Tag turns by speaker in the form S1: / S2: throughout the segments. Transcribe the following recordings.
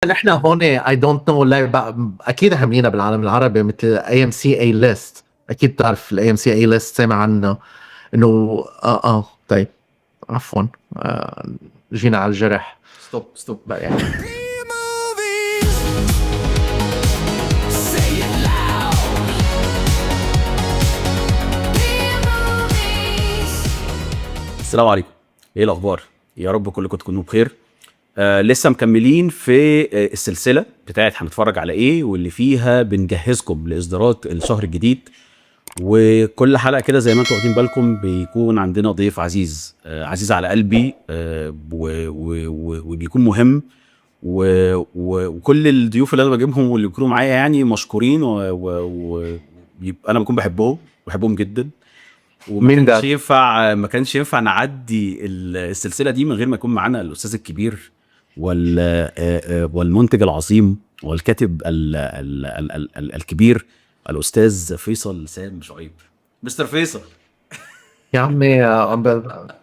S1: نحن هون I don't know، لا، اكيد عاملينها بالعالم العربي مثل AMC A-List. اكيد بتعرف ال AMC A-List، سامع عنه انه طيب عفوا، جينا على الجرح.
S2: stop stop
S1: بقى يعني.
S3: Movies. Say it loud. Movies.
S2: السلام عليكم، ايه الاخبار؟ يا رب كلكم تكونوا بخير. لسه مكملين في السلسلة بتاعت هنتفرج على ايه، واللي فيها بنجهزكم لاصدارات الشهر الجديد. وكل حلقة كده زي ما انتم واخدين بالكم بيكون عندنا ضيف عزيز، عزيز على قلبي، وبيكون مهم، وكل الضيوف اللي انا بجيبهم واللي بيكونوا معايا يعني مشكورين، وبيبقى انا بكون بحبهم جدا. وما
S1: مين ده؟
S2: كانش ينفع، ما كانش ينفع نعدي السلسلة دي من غير ما يكون معانا الاستاذ الكبير والمنتج العظيم والكاتب ال ال ال ال ال الكبير الاستاذ فيصل سام شعيب. مستر فيصل.
S1: يا عمي،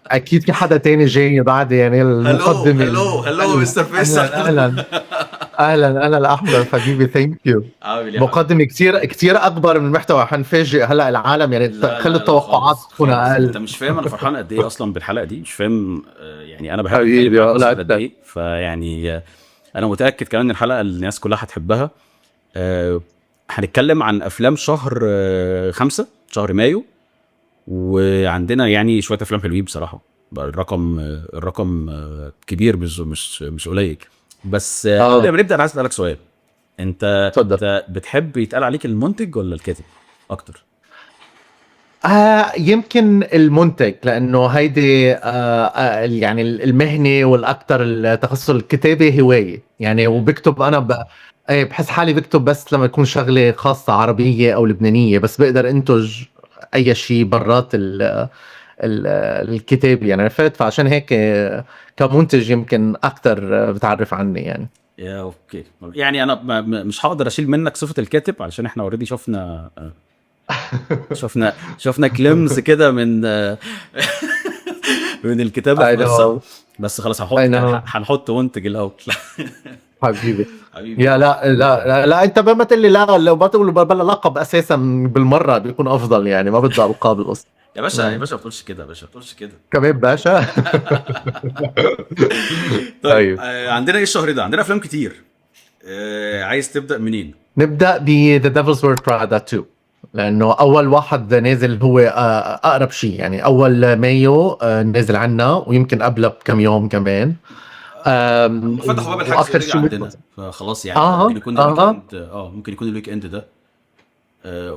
S1: اكيد في حدا تاني جاي بعدي، يعني المقدمه.
S2: hello، hello مستر فيصل.
S1: اهلا اهلا، انا الاحمد حبيبي، thank you.
S2: عامل ايه؟
S1: مقدمه كثير كثير اكبر من المحتوى، حنفاجئ هلا العالم يعني.
S2: لا،
S1: خلي
S2: لا،
S1: التوقعات
S2: خالص،
S1: تكون
S2: خالص.
S1: اقل.
S2: انت مش فاهم انا فرحان قد ايه اصلا بالحلقة دي، مش فاهم، يعني انا بحب
S1: حبيبي،
S2: أتكلم معاك
S1: لا،
S2: قد ايه، فيعني انا متاكد كمان ان الحلقة الناس كلها هتحبها. هنتكلم عن افلام شهر 5، شهر مايو، وعندنا يعني شوية افلام حلوين بصراحة. بقى الرقم كبير، مش قليل. بس قبل ما نبدا انا عايز اسالك سؤال.
S1: اتفضل.
S2: انت بتحب يتقال عليك المنتج ولا الكاتب اكتر؟
S1: يمكن المنتج، لانه هيدي يعني المهنة والاكثر التخصص. الكتابة هواية يعني، وبكتب انا ايه، بحس حالي بكتب بس لما يكون شغله خاصة عربية او لبنانيه، بس بقدر انتج اي شيء برات ال الكتابة يعني، عرفت؟ فعشان هيك كمنتج يمكن اكثر بتعرف عني يعني.
S2: yeah okay، يعني انا مش هقدر اشيل منك صفة الكاتب علشان احنا already شفنا glimpse كده من الكتابه.
S1: I know.
S2: بس خلاص
S1: I know.
S2: هنحط منتج الاول.
S1: حبيبي.
S2: حبيبي.
S1: يا لا لا لا، لا، انت ما تقول لي لا، لو ما تقول بلا لقب اساسا بالمرة بيكون افضل، يعني ما بدي القاب القصة.
S2: يا باشا، يا باشا ما تقولش كده، يا باشا ما تقولش كده.
S1: كمان باشا.
S2: طيب.
S1: طيب.
S2: عندنا ايه الشهر ده؟ عندنا افلام كتير، عايز تبدا منين؟
S1: نبدا ب The Devil's Wears Prada 2، لانه اول واحد نازل هو اقرب شيء، يعني اول مايو نازل عنا، ويمكن قبلها بكم يوم كمان.
S2: فتحوا باب الحجز
S1: واكثر
S2: already
S1: شيء
S2: عندنا، فخلاص يعني ممكن يكون ال weekend، ممكن يكون ال weekend ده.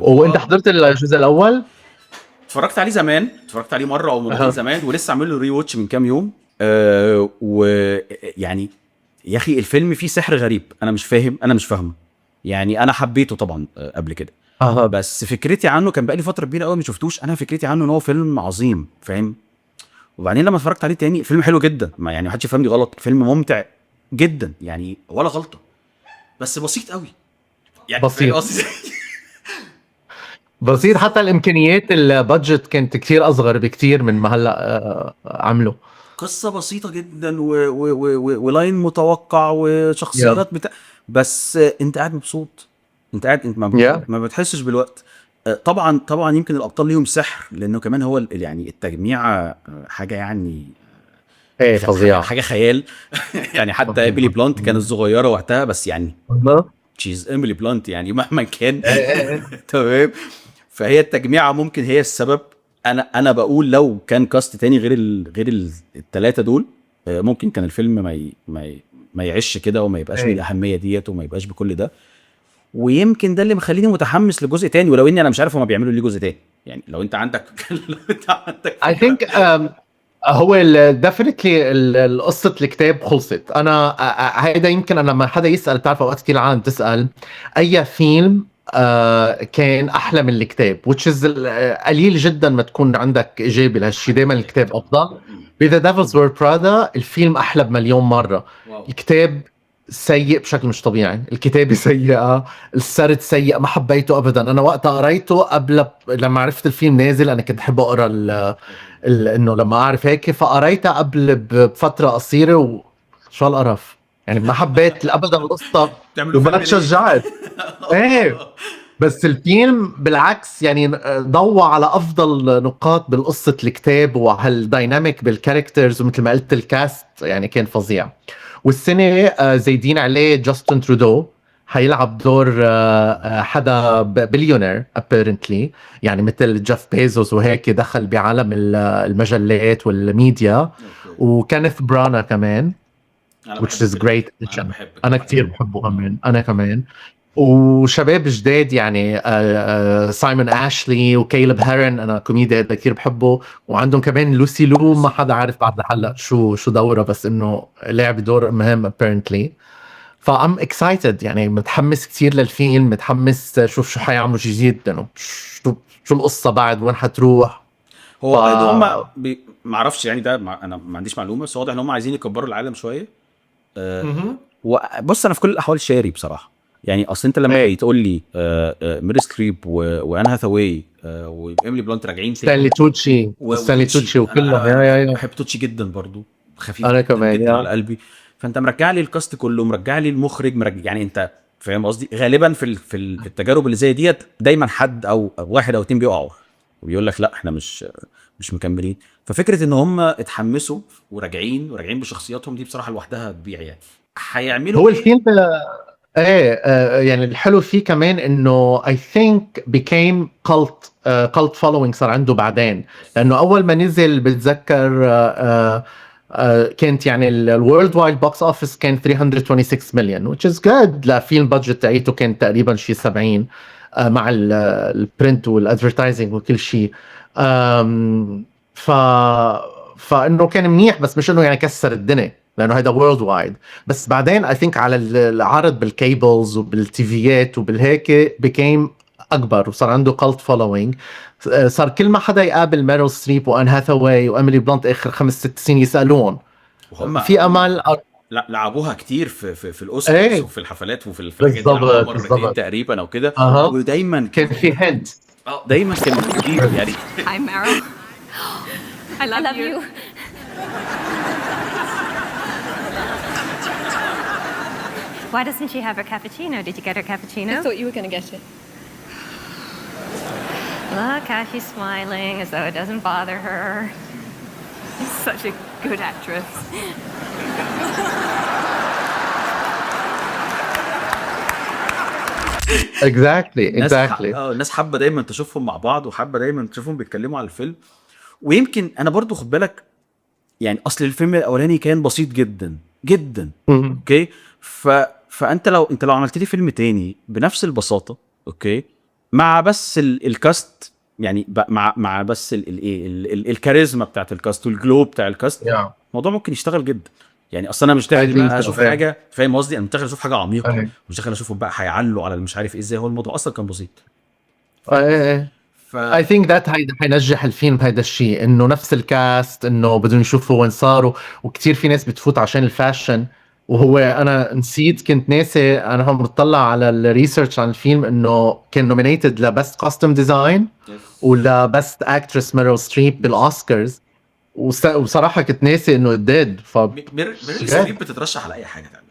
S1: وانت حضرت الجزء الاول؟
S2: اتفرجت عليه زمان، اتفرجت عليه مرة او مرتين زمان، ولسه عامل له rewatch من كام يوم. ويعني يا اخي الفيلم فيه سحر غريب، انا مش فاهم، انا مش فاهمه يعني. انا حبيته طبعا قبل كده، بس فكرتي عنه كان بقالي فترة كبيرة قوي ما شفتوش. انا فكرتي عنه ان هو فيلم عظيم، فاهم؟ وبعدين لما اتفرجت عليه تاني، فيلم حلو جدا، ما يعني ما حدش يفهمني غلط، فيلم ممتع جدا يعني ولا غلطه، بس بسيط قوي يعني.
S1: بسيط.
S2: فاهم قصدي؟
S1: بسيط، حتى الامكانيات ال budget كانت كثير اصغر بكثير من ما هلا عملوا.
S2: قصة بسيطة جدا و line متوقع وشخصيات بتاع، بس انت قاعد مبسوط، انت قاعد انت ما, ما بتحسش بالوقت. طبعا طبعا يمكن الابطال ليهم سحر، لانه كمان هو يعني التجميع حاجة يعني
S1: ايه فظيعه.
S2: حاجة خيال يعني. حتى ايميلي بلانت كانت صغيرة وقتها، بس يعني she's ايميلي بلانت يعني مهما كان. تمام، فهي التجميعه ممكن هي السبب. انا بقول لو كان cast تاني غير الثلاثة دول، ممكن كان الفيلم ما يعيش كده وما يبقاش بالاهميه ديت وما يبقاش بكل ده. ويمكن ده اللي مخليني متحمس لجزء تاني، ولو اني انا مش عارف هما بيعملوا ليه جزء تاني يعني. لو انت عندك
S1: I think هو definitely قصة الكتاب خلصت. انا هيدا يمكن انا لما حدا يسال، بتعرف اوقات كثير العالم تسال اي فيلم كان احلى من الكتاب، which is قليل جدا ما تكون عندك اجابه لهالشيء، دائما الكتاب افضل. ب The Devil's Wears Prada الفيلم احلى بمليون مره. الكتاب سيء بشكل مش طبيعي، الكتابة سيئة، السرد سيء، ما حبيته أبدا. أنا وقتها قريته قبل لما عرفت الفيلم نازل، أنا كنت أحب أقرأ إنه لما أعرف هيك، فقريتها قبل بفترة قصيرة، وشو هالقرف. يعني ما حبيت ابدا القصة وما تشجعت. ايه بس الفيلم بالعكس يعني ضوى على افضل نقاط بالقصة الكتاب وعلى ال dynamic بال characters، ومثل ما قلت ال cast يعني كان فظيع. والسنة زايدين عليه جاستن ترودو حيلعب دور حدا billionaire apparently، يعني مثل جيف بيزوس وهيك، دخل بعالم المجلات والميديا. وكينيث برانا كمان which is great، انا كثير بحبه كمان، انا كمان. وشباب جداد يعني سايمون اشلي وكيلب هيرن، انا كوميديا كثير بحبه. وعندهم كمان لوسي لو، ما حدا عارف بعد لهلا شو دورها، بس انه لعب دور مهم apparently. ف I'm excited يعني متحمس كثير للفيلم، متحمس شوف شو حيعملوا جديد، انه شو القصة بعد، وين حتروح.
S2: هو هم ما اعرفش يعني ده انا ما عنديش معلومه، بس واضح ان هم عايزين يكبروا العالم شوية. وبص انا في كل الاحوال شاري بصراحة، يعني اصل انت لما تقول لي ميري ستريب وان هاثاواي وإيميلي بلانت راجعين،
S1: ستانلي توتشي، ستانلي توتشي وكلهم،
S2: بحب توتشي جدا برضو، خفيف
S1: انا كمان
S2: جدا على قلبي. فانت مرجع لي ال cast كله، مرجع لي المخرج، مرجع يعني انت فاهم قصدي. غالبا في التجارب اللي زي ديت دايما حد او واحد او اتنين بيقعوا وبيقول لك لا احنا مش مكملين. ففكره ان هم اتحمسوا وراجعين بشخصياتهم دي بصراحة لوحدها تبيع يعني. هيعملوا
S1: هو الفيلم ايه يعني الحلو فيه كمان انه I think became cult following صار عنده بعدين، لانه اول ما نزل بتذكر كانت يعني ال worldwide box office كان 326 مليون which is good لفيلم budget تاعيته كان تقريبا شيء 70 مع ال print وال advertising وكل شيء. فانه كان منيح، بس مش انه يعني كسر الدنيا لانه هيدا worldwide. بس بعدين I think على العرض بال cables وبال TV يات وبالهيك became اكبر وصار عنده cult following. صار كل ما حدا يقابل ميريل ستريب وان هاثاواي واميلي بلانت اخر 5-6 سنين يسالون في امل.
S2: لا لعبوها كتير في الاوسكارز ايه؟ وفي الحفلات وفي الحاجات دي مرتين تقريبا او كده. ودايما
S1: كان في hint،
S2: دايما كان كتير يعني.
S4: Hi Meryl. I love you. Why doesn't she have her cappuccino? Did you get her cappuccino?
S5: I thought you were going to get it.
S4: Look how she's smiling as though it doesn't bother her.
S5: She's such a good actress.
S1: Exactly.
S2: الناس حابة دايما تشوفهم مع بعض، وحابة دايما تشوفهم بيتكلموا على الفيلم. ويمكن انا برضو خد بالك يعني اصل الفيلم الاولاني كان بسيط جدا جدا. okay، فانت لو انت لو عملت لي فيلم تاني بنفس البساطة، okay، مع بس ال cast يعني مع بس الايه الكاريزما بتاعت ال cast وال glow بتاع ال cast، الموضوع ممكن يشتغل جدا. يعني اصل انا مش داخل اشوف حاجة، فاهم قصدي؟ انا مش داخل اشوف حاجة عميقة، مش داخل اشوفهم بقى هيعلوا على مش عارف ايه ازاي. هو الموضوع اصلا كان بسيط.
S1: I think that حينجح الفيلم هيدا الشيء، انه نفس ال cast، انه بدهم يشوفوا وين صاروا. وكثير في ناس بتفوت عشان ال fashion، وهو انا نسيت، كنت ناسي، انا هم بطلع على ال research عن الفيلم انه كان nominated ل best costume design ولا best actress ميريل ستريب بالاوسكارز. وصراحة كنت ناسي انه did. ف
S2: ميريل ستريب بتترشح على اي حاجة تعمل.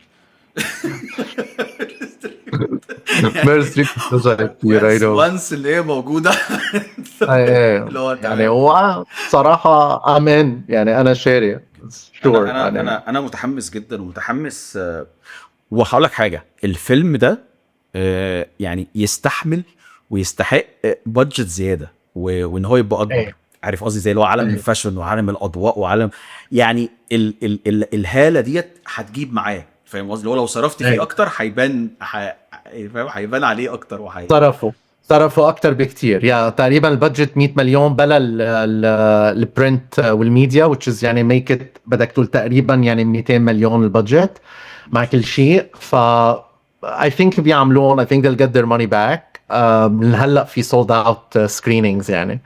S1: ميريل ستريب بتترشح كثير
S2: once اللي هي موجودة.
S1: يعني هو صراحة امين، يعني انا شاري sure.
S2: انا متحمس جدا ومتحمس. وهقول لك حاجة، الفيلم ده يعني يستحمل ويستحق budget زيادة وان هو يبقى اكبر. عارف قصدي؟ زي اللي هو عالم ال fashion وعالم الاضواء وعالم يعني ال ال ال الهالة ديت هتجيب معاه، فاهم قصدي؟ لو صرفت فيه اكتر هيبان، فاهم، هيبان عليه اكتر.
S1: صرفوا اكتر بكتير. يعني تقريبا ال budget 100 مليون بلا ال print وال media، which is يعني make it بدك تقول تقريبا يعني 200 مليون ال budget مع كل شيء. ف I think بيعملون، I think they'll get their money back. من هلا في sold out screenings يعني،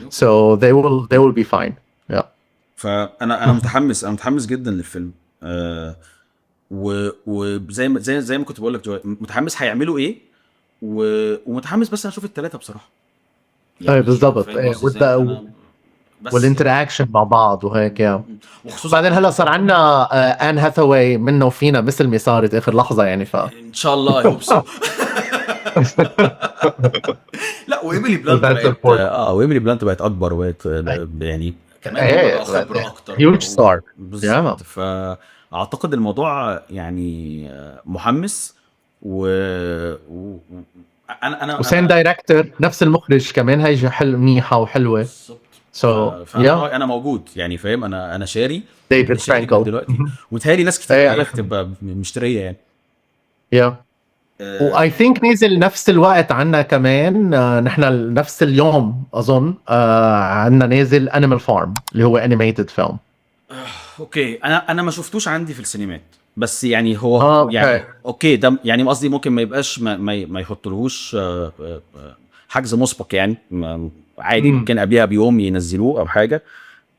S1: so they will be fine. Yeah.
S2: فانا متحمس، انا متحمس جدا للفيلم. وزي ما زي ما كنت بقول لك، متحمس هيعملوا ايه، ومتحمس بس اشوف الثلاثة بصراحة.
S1: يعني بالضبط.
S2: بس
S1: وال interaction مع بعض وهيك yeah.
S2: وخصوصا
S1: بعدين هلا صار عندنا Anne Hathaway منا وفينا مثل ما صارت اخر لحظة يعني ف
S2: ان شاء الله I hope so. لا و Emily Blunt
S1: That's
S2: بقت
S1: important.
S2: و Emily Blunt بقت اكبر وبقت يعني كمان
S1: إيه،
S2: بقى خبره اكتر
S1: huge star.
S2: بالظبط. فاعتقد الموضوع يعني محمس و انا
S1: و same director، نفس المخرج كمان، هي حل منيحة وحلوه.
S2: بالظبط.
S1: so
S2: فانا انا موجود يعني، فاهم؟ انا شاري
S1: ديفيد
S2: شاري من
S1: فرانكل.
S2: دلوقتي، وتهيألي ناس كتير
S1: إيه، أنا
S2: تبقى مشتريه يعني.
S1: yeah، و I think نزل نفس الوقت عنا كمان، نحن نفس اليوم اظن، عنا نازل Animal Farm اللي هو animated film.
S2: okay، انا ما شفتوش عندي في السينمات، بس يعني هو يعني okay ده يعني قصدي ممكن ما يبقاش ما يحطلهوش حجز مسبق يعني، عادي. ممكن قبلها بيوم ينزلوه او حاجه.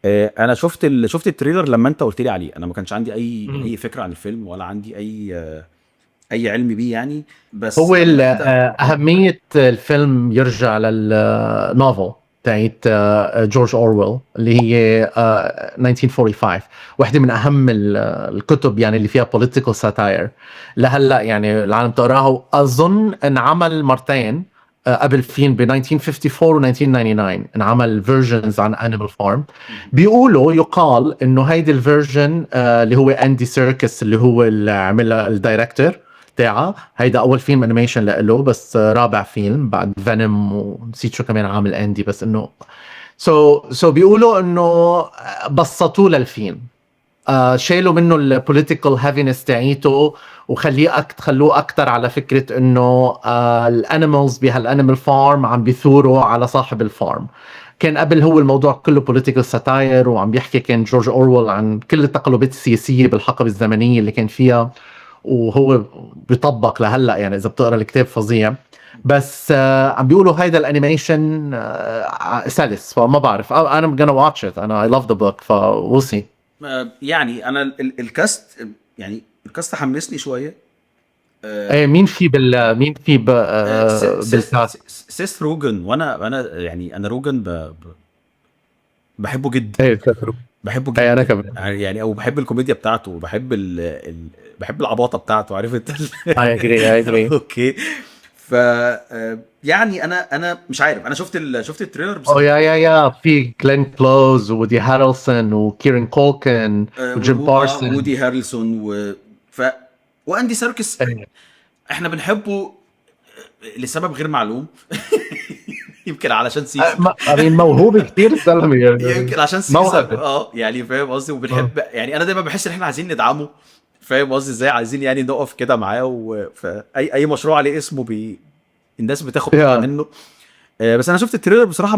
S2: انا شفت ال trailer لما انت قلت لي عليه، انا ما كانش عندي اي اي فكرة عن الفيلم ولا عندي اي علم بيه يعني، بس
S1: هو اهمية الفيلم يرجع لل novel تاعت جورج اورويل اللي هي 1945، واحدة من اهم الكتب يعني اللي فيها political satire لهلا يعني العالم تقراها. واظن انعمل مرتين قبل فيلم ب 1954 و 1999 انعمل versions عن Animal Farm. بيقولوا يقال انه هيدي ال version اللي هو Andy Serkis اللي هو اللي عملها ال director تاعها، هيدا اول فيلم animation له، بس رابع فيلم بعد Venom ونسيت شو كمان عامل اندي، بس انه so بيقولوا انه بسطوه للفيلم، شالوا منه ال political heaviness تاعيته وخليه خلوه اكثر على فكرة انه ال animals بهال Animal Farm عم بيثوروا على صاحب ال farm. كان قبل هو الموضوع كله political satire، وعم بيحكي كان جورج اورويل عن كل التقلبات السياسية بالحقبه الزمنية اللي كان فيها، وهو بيطبق لهلا يعني اذا بتقرا الكتاب فظيع. بس عم بيقولوا هيدا ال animation سلس، فما بعرف، انا gonna watch it، انا I love the book، ف we'll see.
S2: يعني انا ال cast، يعني ال cast حمسني شويه.
S1: ايه، مين في بال cast؟
S2: سيث روجن، وانا يعني انا روجن بحبه جدا.
S1: ايه، سيث روجن.
S2: بحبه جدا.
S1: ايه، انا كمان.
S2: يعني او بحب الكوميديا بتاعته وبحب بحب العباطه بتاعته، عارف انت.
S1: I agree، I agree.
S2: okay، ف يعني انا مش عارف، انا شفت ال trailer بس.
S1: oh yeah، في جلين كلوز وودي هارلسون وكيرن كولكن وجيم بارسون.
S2: وودي هارلسون واندي سيركس. احنا بنحبه لسبب غير معلوم، يمكن علشان سيزر.
S1: I mean موهوب كثير الزلمة يعني.
S2: يمكن عشان سيزر.
S1: موهبة.
S2: يعني فاهم قصدي، وبنحب يعني انا دايما بحس ان احنا عايزين ندعمه، فاهم قصدي ازاي؟ عايزين يعني نقف كده معاه، وفي اي مشروع عليه اسمه الناس بتاخد منه. بس انا شفت ال trailer بصراحة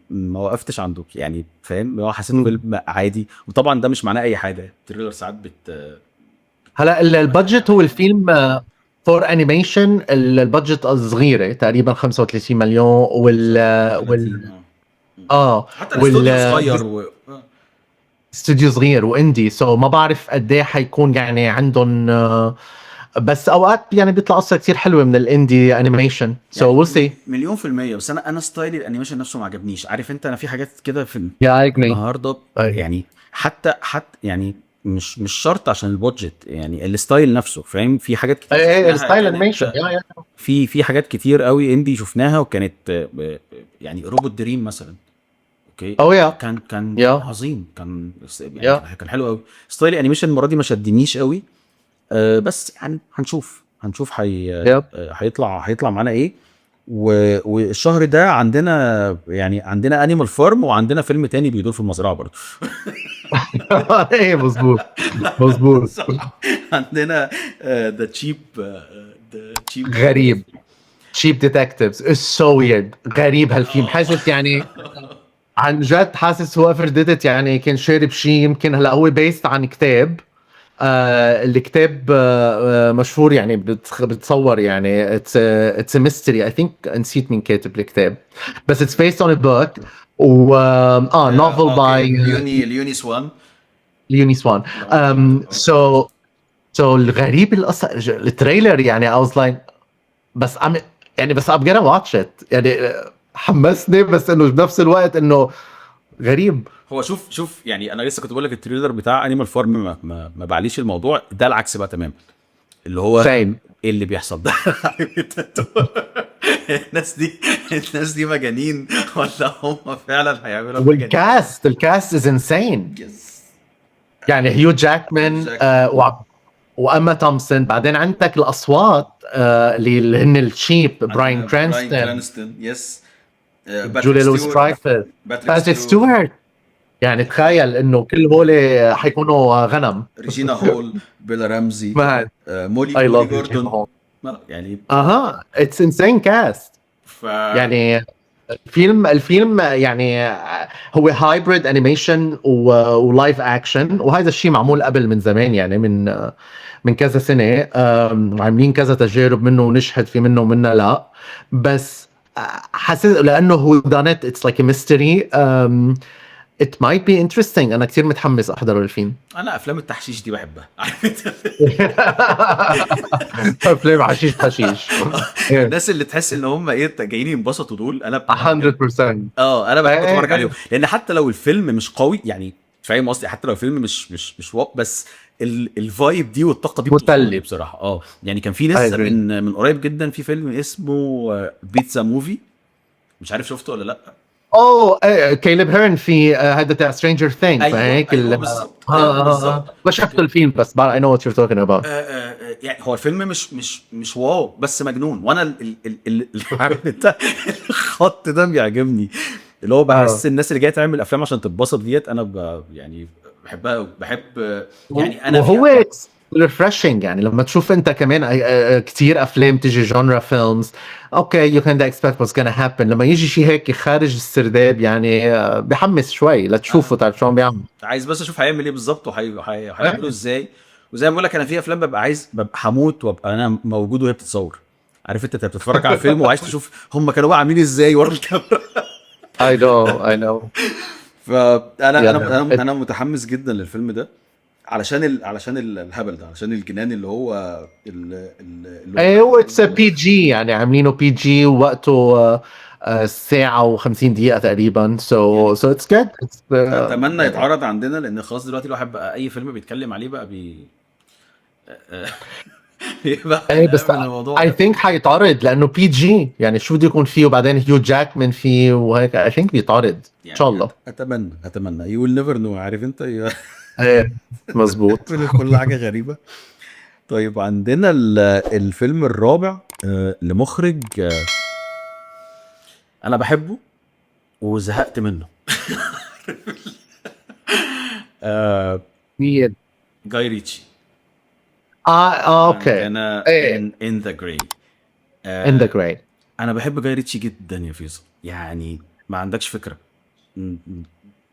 S2: ما وقفتش عنده يعني، فاهم؟ هو حسيت فيلم عادي، وطبعا ده مش معناه اي حاجه، ال trailer ساعات
S1: هلا ال budget هو الفيلم for animation ال budget صغيرة تقريبا 35 مليون وال
S2: حتى الاستوديو صغير
S1: استوديو صغير و indie، so ما بعرف قد ايه حيكون يعني عندهم، بس اوقات يعني بيطلع قصة كثير حلوة من ال indie animation، so we'll see.
S2: مليون في المية، بس انا style ال animation نفسه ما عجبنيش، عارف انت؟ انا في حاجات كده في
S1: yeah I agree.
S2: النهارده يعني حتى يعني مش شرط عشان ال budget، يعني ال style نفسه، فاهم؟ في حاجات كتير
S1: ايه،
S2: شفناها
S1: ال style
S2: كانت
S1: animation، yeah yeah.
S2: في حاجات كتير قوي indie شفناها وكانت يعني Robot Dreams مثلا، okay؟
S1: oh yeah.
S2: كان عظيم، كان يعني كان حلو قوي. style ال animation المرة دي ما شدنيش قوي، بس يعني هنشوف هيطلع معانا ايه. والشهر ده عندنا يعني عندنا Animal Farm وعندنا فيلم تاني بيدور في المزرعة برضه.
S1: ايه، مزبوط مزبوط.
S2: عندنا The Sheep، The Sheep.
S1: غريب، Sheep Detectives is so weird. غريب هالفيلم، حاسس يعني عن جد حاسس whoever did it يعني كان شارب شيء يمكن. هلا هو based عن كتاب، الكتاب مشهور يعني، بتصور يعني it's mystery I think، نسيت مين كاتب الكتاب، بس it's based on a book و novel by
S2: ليوني سوان.
S1: ليوني سوان. so الغريب القصة ال trailer يعني I was like بس I'm يعني بس I'm gonna watch it يعني، حمسني، بس انه بنفس الوقت انه غريب.
S2: هو شوف شوف، يعني انا لسه كنت بقول لك ال trailer بتاع Animal Farm ما بعليش الموضوع ده، العكس بقى تمام، اللي هو
S1: same.
S2: ايه اللي بيحصل ده؟ الناس دي مجانين ولا هم فعلا هيعملوا حاجة؟
S1: وال cast، ال cast is insane. يعني هيو جاكمان
S2: جاكمان.
S1: واما تومسون، بعدين عندك الاصوات اللي هن ال sheep، براين كرانستون،
S2: كرانستون، yes.
S1: جوليا لويس درايفس، باتريك ستيوارت. يعني تخيل انه كل هول حيكونوا غنم.
S2: ريجينا هول، بيلا رامزي،
S1: man.
S2: مولي
S1: I
S2: مولي
S1: love
S2: جوردون. يعني
S1: اها، it's insane cast. يعني الفيلم يعني هو hybrid animation و live action، وهذا الشيء معمول قبل من زمان، يعني من كذا سنه، عاملين كذا تجارب منه ونجحت في منه ومنها لا، بس حسيت لانه whodunit، it's like mystery، it might be interesting. انا كثير متحمس احضر الفيلم.
S2: انا افلام التحشيش دي بحبها، عارف انت؟
S1: افلام حشيش حشيش.
S2: الناس اللي تحس ان هم ايه، جايين ينبسطوا دول، انا
S1: 100%.
S2: اه، انا بحب اتفرج
S1: إيه.
S2: عليهم، لان حتى لو الفيلم مش قوي، يعني فاهم قصدي، حتى لو الفيلم مش wow، بس ال vibe دي والطاقة دي
S1: مسلي.
S2: بتوصلني بصراحه. يعني كان في لسه
S1: I agree.
S2: من قريب جدا في فيلم اسمه Pizza Movie، مش عارف شفته ولا لا.
S1: oh كيلب هيرن في هذا تاع Stranger Things. هيك.
S2: أيوة بالظبط، أيوة بالظبط.
S1: ما شفت الفيلم بس I know what you're talking about.
S2: يعني هو الفيلم مش wow، بس مجنون، وانا عارف انت الخط ده بيعجبني، اللي هو بحس الناس اللي جاية تعمل افلام عشان تتبسط ديت، انا يعني بحبها أوي. بحب يعني انا
S1: وهو refreshing، يعني لما تشوف انت كمان كثير افلام تيجي genre films، okay، you can expect what's gonna happen. لما يجي شيء هيك خارج السرداب يعني بحمس شوي لتشوفه، تعرف شو عم بيعمل.
S2: عايز بس اشوف هيعمل ايه بالظبط وهيعمله ازاي. وزي ما بقول لك، انا في افلام ببقى عايز، ببقى هموت وابقى انا موجود وهي بتتصور. عارف انت، انت بتتفرج على فيلم وعايز تشوف هم كانوا بقى عاملين ازاي ورا الكاميرا.
S1: I know، I know.
S2: فانا انا متحمس جدا للفيلم ده علشان الهبل ده، علشان الجنان اللي هو اللي
S1: ايه، it's PG، يعني عاملينه PG، ووقته ساعة و50 دقيقة تقريبا، so it's good.
S2: اتمنى يتعرض عندنا، لان خلاص دلوقتي الواحد بقى اي فيلم بيتكلم عليه بقى بيبقى
S1: ايه بس
S2: من الموضوع.
S1: I think حيتعرض لانه PG، يعني شو بده يكون فيه؟ وبعدين هيو جاكمان فيه وهيك، I think بيتعرض ان شاء الله.
S2: اتمنى اتمنى، you will never know، عارف انت.
S1: ايه مزبوط.
S2: كل حاجة غريبه. طيب، عندنا الفيلم الرابع لمخرج انا بحبه وزهقت منه.
S1: مين؟
S2: جاي ريتشي.
S1: اه okay.
S2: عندنا
S1: إيه.
S2: In the Grey.
S1: In the Grey.
S2: انا بحب جاي ريتشي جدا يا فيصل، يعني ما عندكش فكرة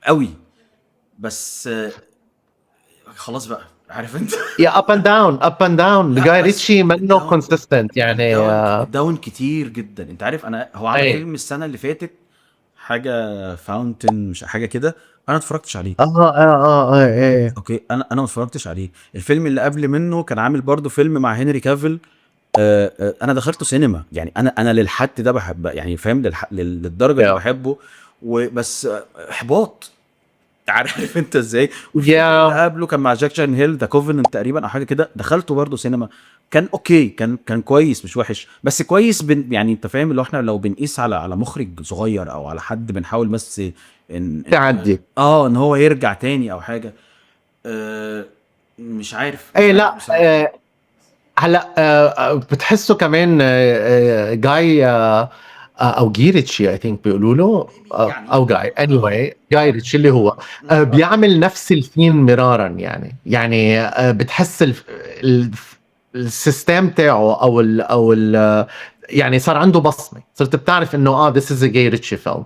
S2: قوي، بس خلاص بقى، عارف انت.
S1: yeah، up and down، up and down. جاي
S2: بس
S1: ريتشي منه
S2: down.
S1: consistent يعني.
S2: down، down كتير جدا. انت عارف، انا هو عمل فيلم السنة اللي فاتت، حاجة Fountain، مش حاجة كده، انا ما اتفرجتش عليه.
S1: اه ايه.
S2: okay، انا ما اتفرجتش عليه. الفيلم اللي قبل منه كان عامل برضو فيلم مع هنري كافيل، انا دخلته سينما، يعني انا للحد ده بحب، يعني فاهم، للدرجة اللي بحبه، وبس احباط، عارف انت ازاي. والفيلم اللي قبله كان مع جاك جيلنهال، The Covenant تقريبا او حاجة كده، دخلته برضه سينما، كان okay، كان كويس، مش وحش، بس كويس. يعني انت فاهم، اللي هو احنا لو بنقيس على مخرج صغير او على حد بنحاول بس ان
S1: تعدي.
S2: اه، ان هو يرجع تاني او حاجه، مش عارف.
S1: ايه لا.
S2: مش عارف.
S1: هلا بتحسه كمان جاي او جيريتشي I think بيقولوا له
S2: يعني.
S1: او جاي، anyway، جاي ريتشي اللي هو بيعمل نفس الفيلم مرارا، يعني بتحس ال system تاعه او ال يعني صار عنده بصمه، صرت بتعرف انه this is a Guy Ritchie film،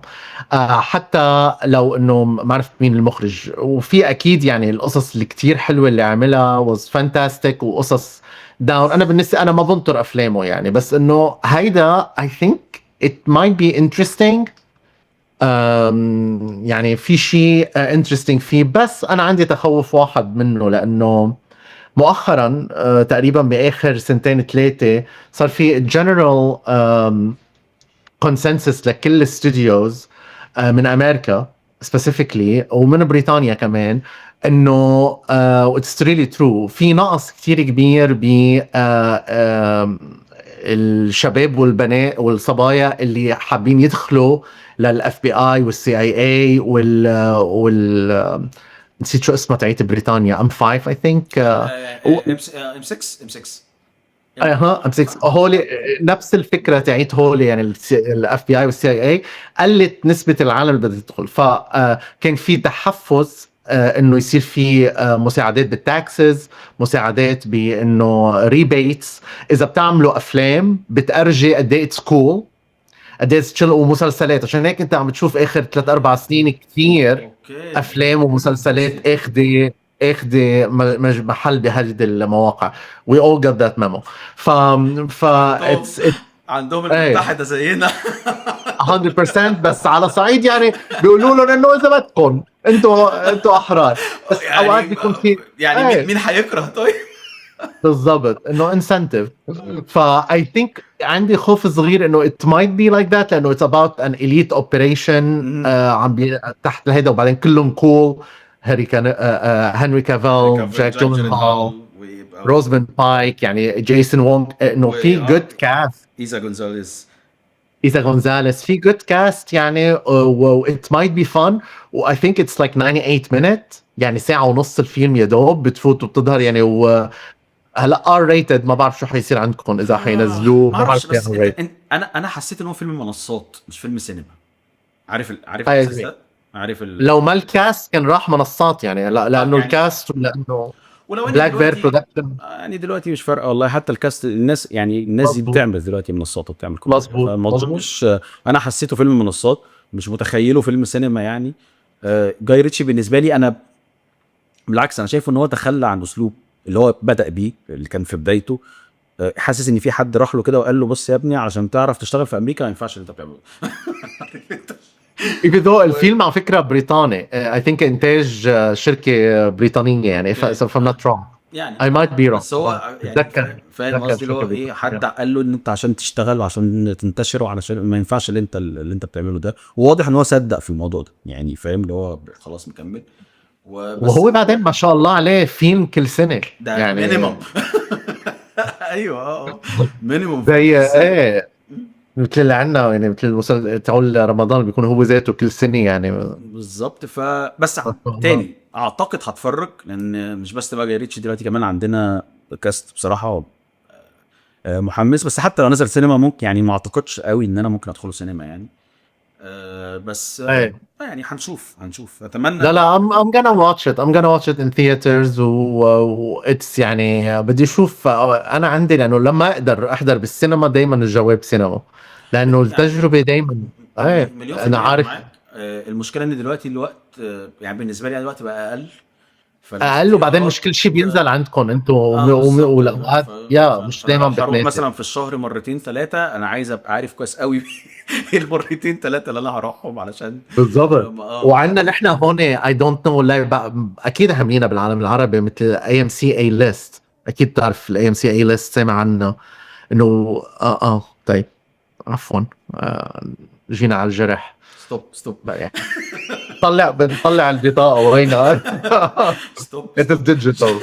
S1: حتى لو انه ما عرفت مين المخرج. وفي اكيد يعني القصص اللي كتير حلوة اللي عملها was fantastic، وقصص down. انا بالنسبة انا ما بنطر افلامه يعني، بس انه هيدا I think it might be interesting. يعني في شيء interesting فيه، بس انا عندي تخوف واحد منه، لانه مؤخرا تقريبا باخر سنتين ثلاثة صار في general consensus لكل ال studios من امريكا. specifically ومن بريطانيا كمان، انه it's really true، في نقص كثير كبير ب الشباب والبنات والصبايا اللي حابين يدخلوا لل FBI وال CIA وال نسيت شو اسمها تاعت بريطانيا، M5 I think.
S2: M6 M6.
S1: اها، M6. هولي نفس الفكرة تاعت هولي، يعني ال FBI وال CIA قلت نسبه العالم اللي بدها تدخل، فكان في تحفز انه يصير في مساعدات بال taxes، مساعدات بانه rebates اذا بتعملوا افلام بتأرجي قد ايه it's cool، قد ايه chill، ومسلسلات. عشان هيك انت عم تشوف اخر 3-4 سنين كثير افلام ومسلسلات اخذ محل بهذه المواقع. we all got that memo. ف it's
S2: عندهم
S1: إيه.
S2: المتحدة زينا.
S1: 100%. بس على صعيد يعني بيقولوا لهم انه اذا بدكم انتوا احرار، بس
S2: يعني
S1: اوقات بيكون في
S2: يعني
S1: إيه.
S2: مين حيكره طيب؟
S1: بالضبط، انه incentive. ف I think عندي خوف صغير انه it might be like that، لانه it's about an elite operation عم بي تحت الهيدا، وبعدين كلهم cool، هاري كان هنري كافيل، جاك جولنهال، روزمان بايك، يعني جيسون وونغ، انه في good cast.
S2: ايزا جونزاليز.
S1: ايزا غونزاليس، في good cast يعني، و it might be fun، و I think it's like 98 minute، يعني ساعة ونص الفيلم يا دوب بتفوت وبتظهر يعني. و هلا R rated، ما بعرف شو حيصير عندكم اذا حينزلوه.
S2: ما
S1: ما
S2: اعرفش،
S1: بعرف
S2: بس
S1: كيف
S2: انت انا حسيت ان هو فيلم منصات مش فيلم سينما، عارف
S1: I
S2: الاحساس
S1: agree.
S2: ده؟ عارف
S1: لو ما ال cast كان راح منصات يعني، لا لانه
S2: يعني
S1: ال cast ولانه
S2: ولو ان
S1: Black Bear
S2: دلوقتي
S1: Production.
S2: يعني دلوقتي مش فارقه والله، حتى ال cast الناس، يعني الناس دي بتعمل دلوقتي منصات وبتعمل كل حاجة. فالموضوع مش، انا حسيته فيلم منصات، مش متخيله فيلم سينما يعني. جاي ريتشي بالنسبة لي انا بالعكس، انا شايفه ان هو تخلى عن اسلوب اللي هو بدا بيه، اللي كان في بدايته. حاسس ان في حد راح له كده وقال له بص يا ابني، عشان تعرف تشتغل في امريكا ما ينفعش اللي انت بتعمله.
S1: even though الفيلم على فكرة بريطاني، I think انتاج شركة بريطانية يعني، if I'm not wrong.
S2: يعني
S1: I might be wrong.
S2: بس هو يعني
S1: بتذكر
S2: فاهم
S1: بتذكر
S2: قصدي، اللي هو
S1: شركة
S2: ايه،
S1: بريطانية.
S2: حد قال له ان انت عشان تشتغل وعشان تنتشر وعلشان ما ينفعش اللي انت بتعمله ده، وواضح ان هو صدق في الموضوع ده يعني، فاهم، اللي هو خلاص مكمل وبس.
S1: وهو بعدين ما شاء الله عليه، فيلم كل سنة
S2: ده
S1: يعني
S2: minimum، ايوه minimum.
S1: زي ايه مثل اللي عندنا يعني، مثل المسلسل تاعول رمضان بيكون هو ذاته كل سنة يعني.
S2: بالظبط. فبس تاني اعتقد هتفرج، لان مش بس بقى جاي ريتشي، دلوقتي كمان عندنا cast بصراحة محمس. بس حتى لو نزل سينما ممكن يعني، ما اعتقدش قوي ان انا ممكن ادخله سينما يعني، بس
S1: ايه.
S2: يعني هنشوف، اتمنى.
S1: لا لا، I'm gonna watch it، I'm gonna watch it in theaters و it's يعني بدي اشوف انا عندي، لانه لما اقدر احضر بالسينما دائما الجواب سينما، لانه التجربة دائما ايه.
S2: مليون في
S1: انا
S2: المية
S1: عارف.
S2: معاك. المشكلة ان دلوقتي الوقت يعني بالنسبة لي أنا الوقت بقى اقل.
S1: اقل، وبعدين مش كل شيء بينزل عندكم انتم
S2: بالظبط.
S1: والاوقات يا مش
S2: فأنا
S1: دائما
S2: لو هروح
S1: بتناسب.
S2: مثلا في الشهر مرتين ثلاثه، انا عايز ابقى عارف كويس قوي ايه المرتين ثلاثة اللي انا هروحهم علشان
S1: بالضبط. وعندنا نحن هون I don't know، اكيد عاملينها بالعالم العربي مثل AMC A-List، اكيد بتعرف ال AMC A-List، سامع عنه انه طيب عفوا، جينا على الجرح.
S2: stop stop.
S1: بقى يعني طلع، بنطلع البطاقة وينها؟
S2: stop.
S1: it's digital.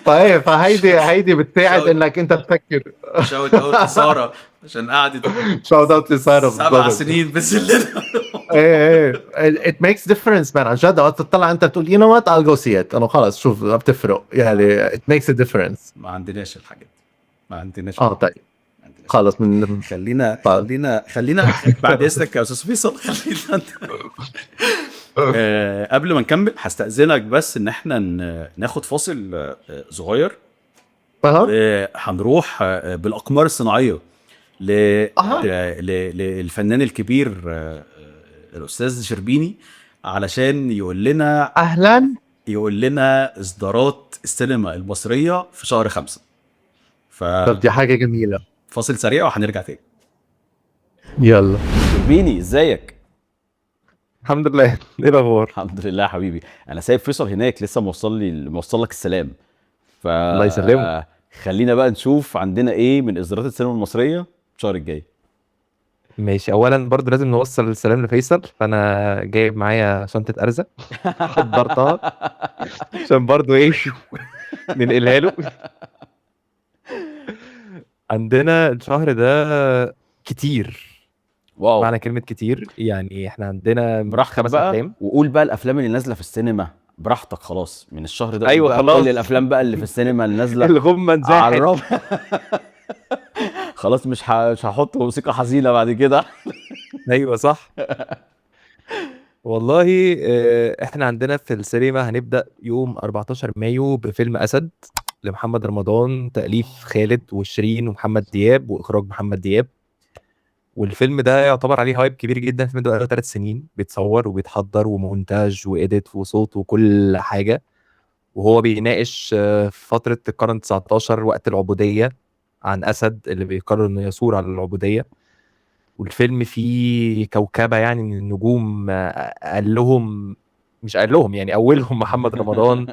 S1: طيب، فهيدي هيدي بتساعد انك انت تفكر.
S2: shout out لساره عشان قعدت
S1: shout out لساره.
S2: 7 سنين بس.
S1: ايه ايه، it makes difference man، عن جد وقت تطلع انت بتقول you know what، I'll go see it، انا خلص شوف بتفرق يعني، it makes a difference.
S2: ما عندناش الحاجات دي، ما عندناش.
S1: اه طيب.
S2: ما عندناش.
S1: خلص من
S2: خلينا
S1: طيب.
S2: خلينا بعد اذنك يا استاذ فيصل، خلينا قبل ما نكمل هستأذنك بس ان احنا ناخد فاصل صغير.
S1: فهم؟
S2: هنروح بالاقمار الصناعية للفنان الكبير الاستاذ شربيني علشان يقول لنا
S1: اهلا.
S2: يقول لنا اصدارات السينما المصرية في شهر 5.
S1: طب دي حاجة جميله.
S2: ففاصل سريع وهنرجع تاني.
S1: يلا.
S2: شربيني، ازيك؟
S6: الحمد لله، ايه الاخبار؟
S2: الحمد لله يا حبيبي. انا سايب فيصل هناك لسه موصل لي موصل لك السلام.
S6: الله يسلمه.
S2: خلينا بقى نشوف عندنا ايه من اصدارات السينما المصرية الشهر الجاي.
S6: ماشي، اولا برضو لازم نوصل السلام لفيصل، فانا جايب معايا شنطه ارزه حضرتها عشان برضو ايه ننقلها له. عندنا الشهر ده كتير،
S2: wow،
S6: معنى كلمة كتير يعني احنا عندنا
S2: براحتك
S6: 5
S2: بقى
S6: افلام.
S2: وقول بقى الافلام اللي نازله في السينما براحتك خلاص من الشهر ده.
S6: ايوه
S2: بقى
S6: خلاص،
S2: كل الافلام بقى اللي في السينما اللي نازله
S6: الغمة انزاحت.
S2: خلاص مش هحط موسيقى حزينة بعد كده.
S6: ايوه صح والله. احنا عندنا في السينما هنبدا يوم 14 مايو بفيلم اسد لمحمد رمضان، تاليف خالد وشيرين ومحمد دياب واخراج محمد دياب. والفيلم ده يعتبر عليه hype كبير جدا. الفيلم ده بقاله 3 سنين بيتصور وبيتحضر ومونتاج و edit وصوت وكل حاجة، وهو بيناقش فترة القرن 19 وقت العبودية، عن اسد اللي بيقرر انه يثور على العبودية. والفيلم فيه كوكبه يعني من النجوم، قال لهم مش قال لهم يعني، اولهم محمد رمضان،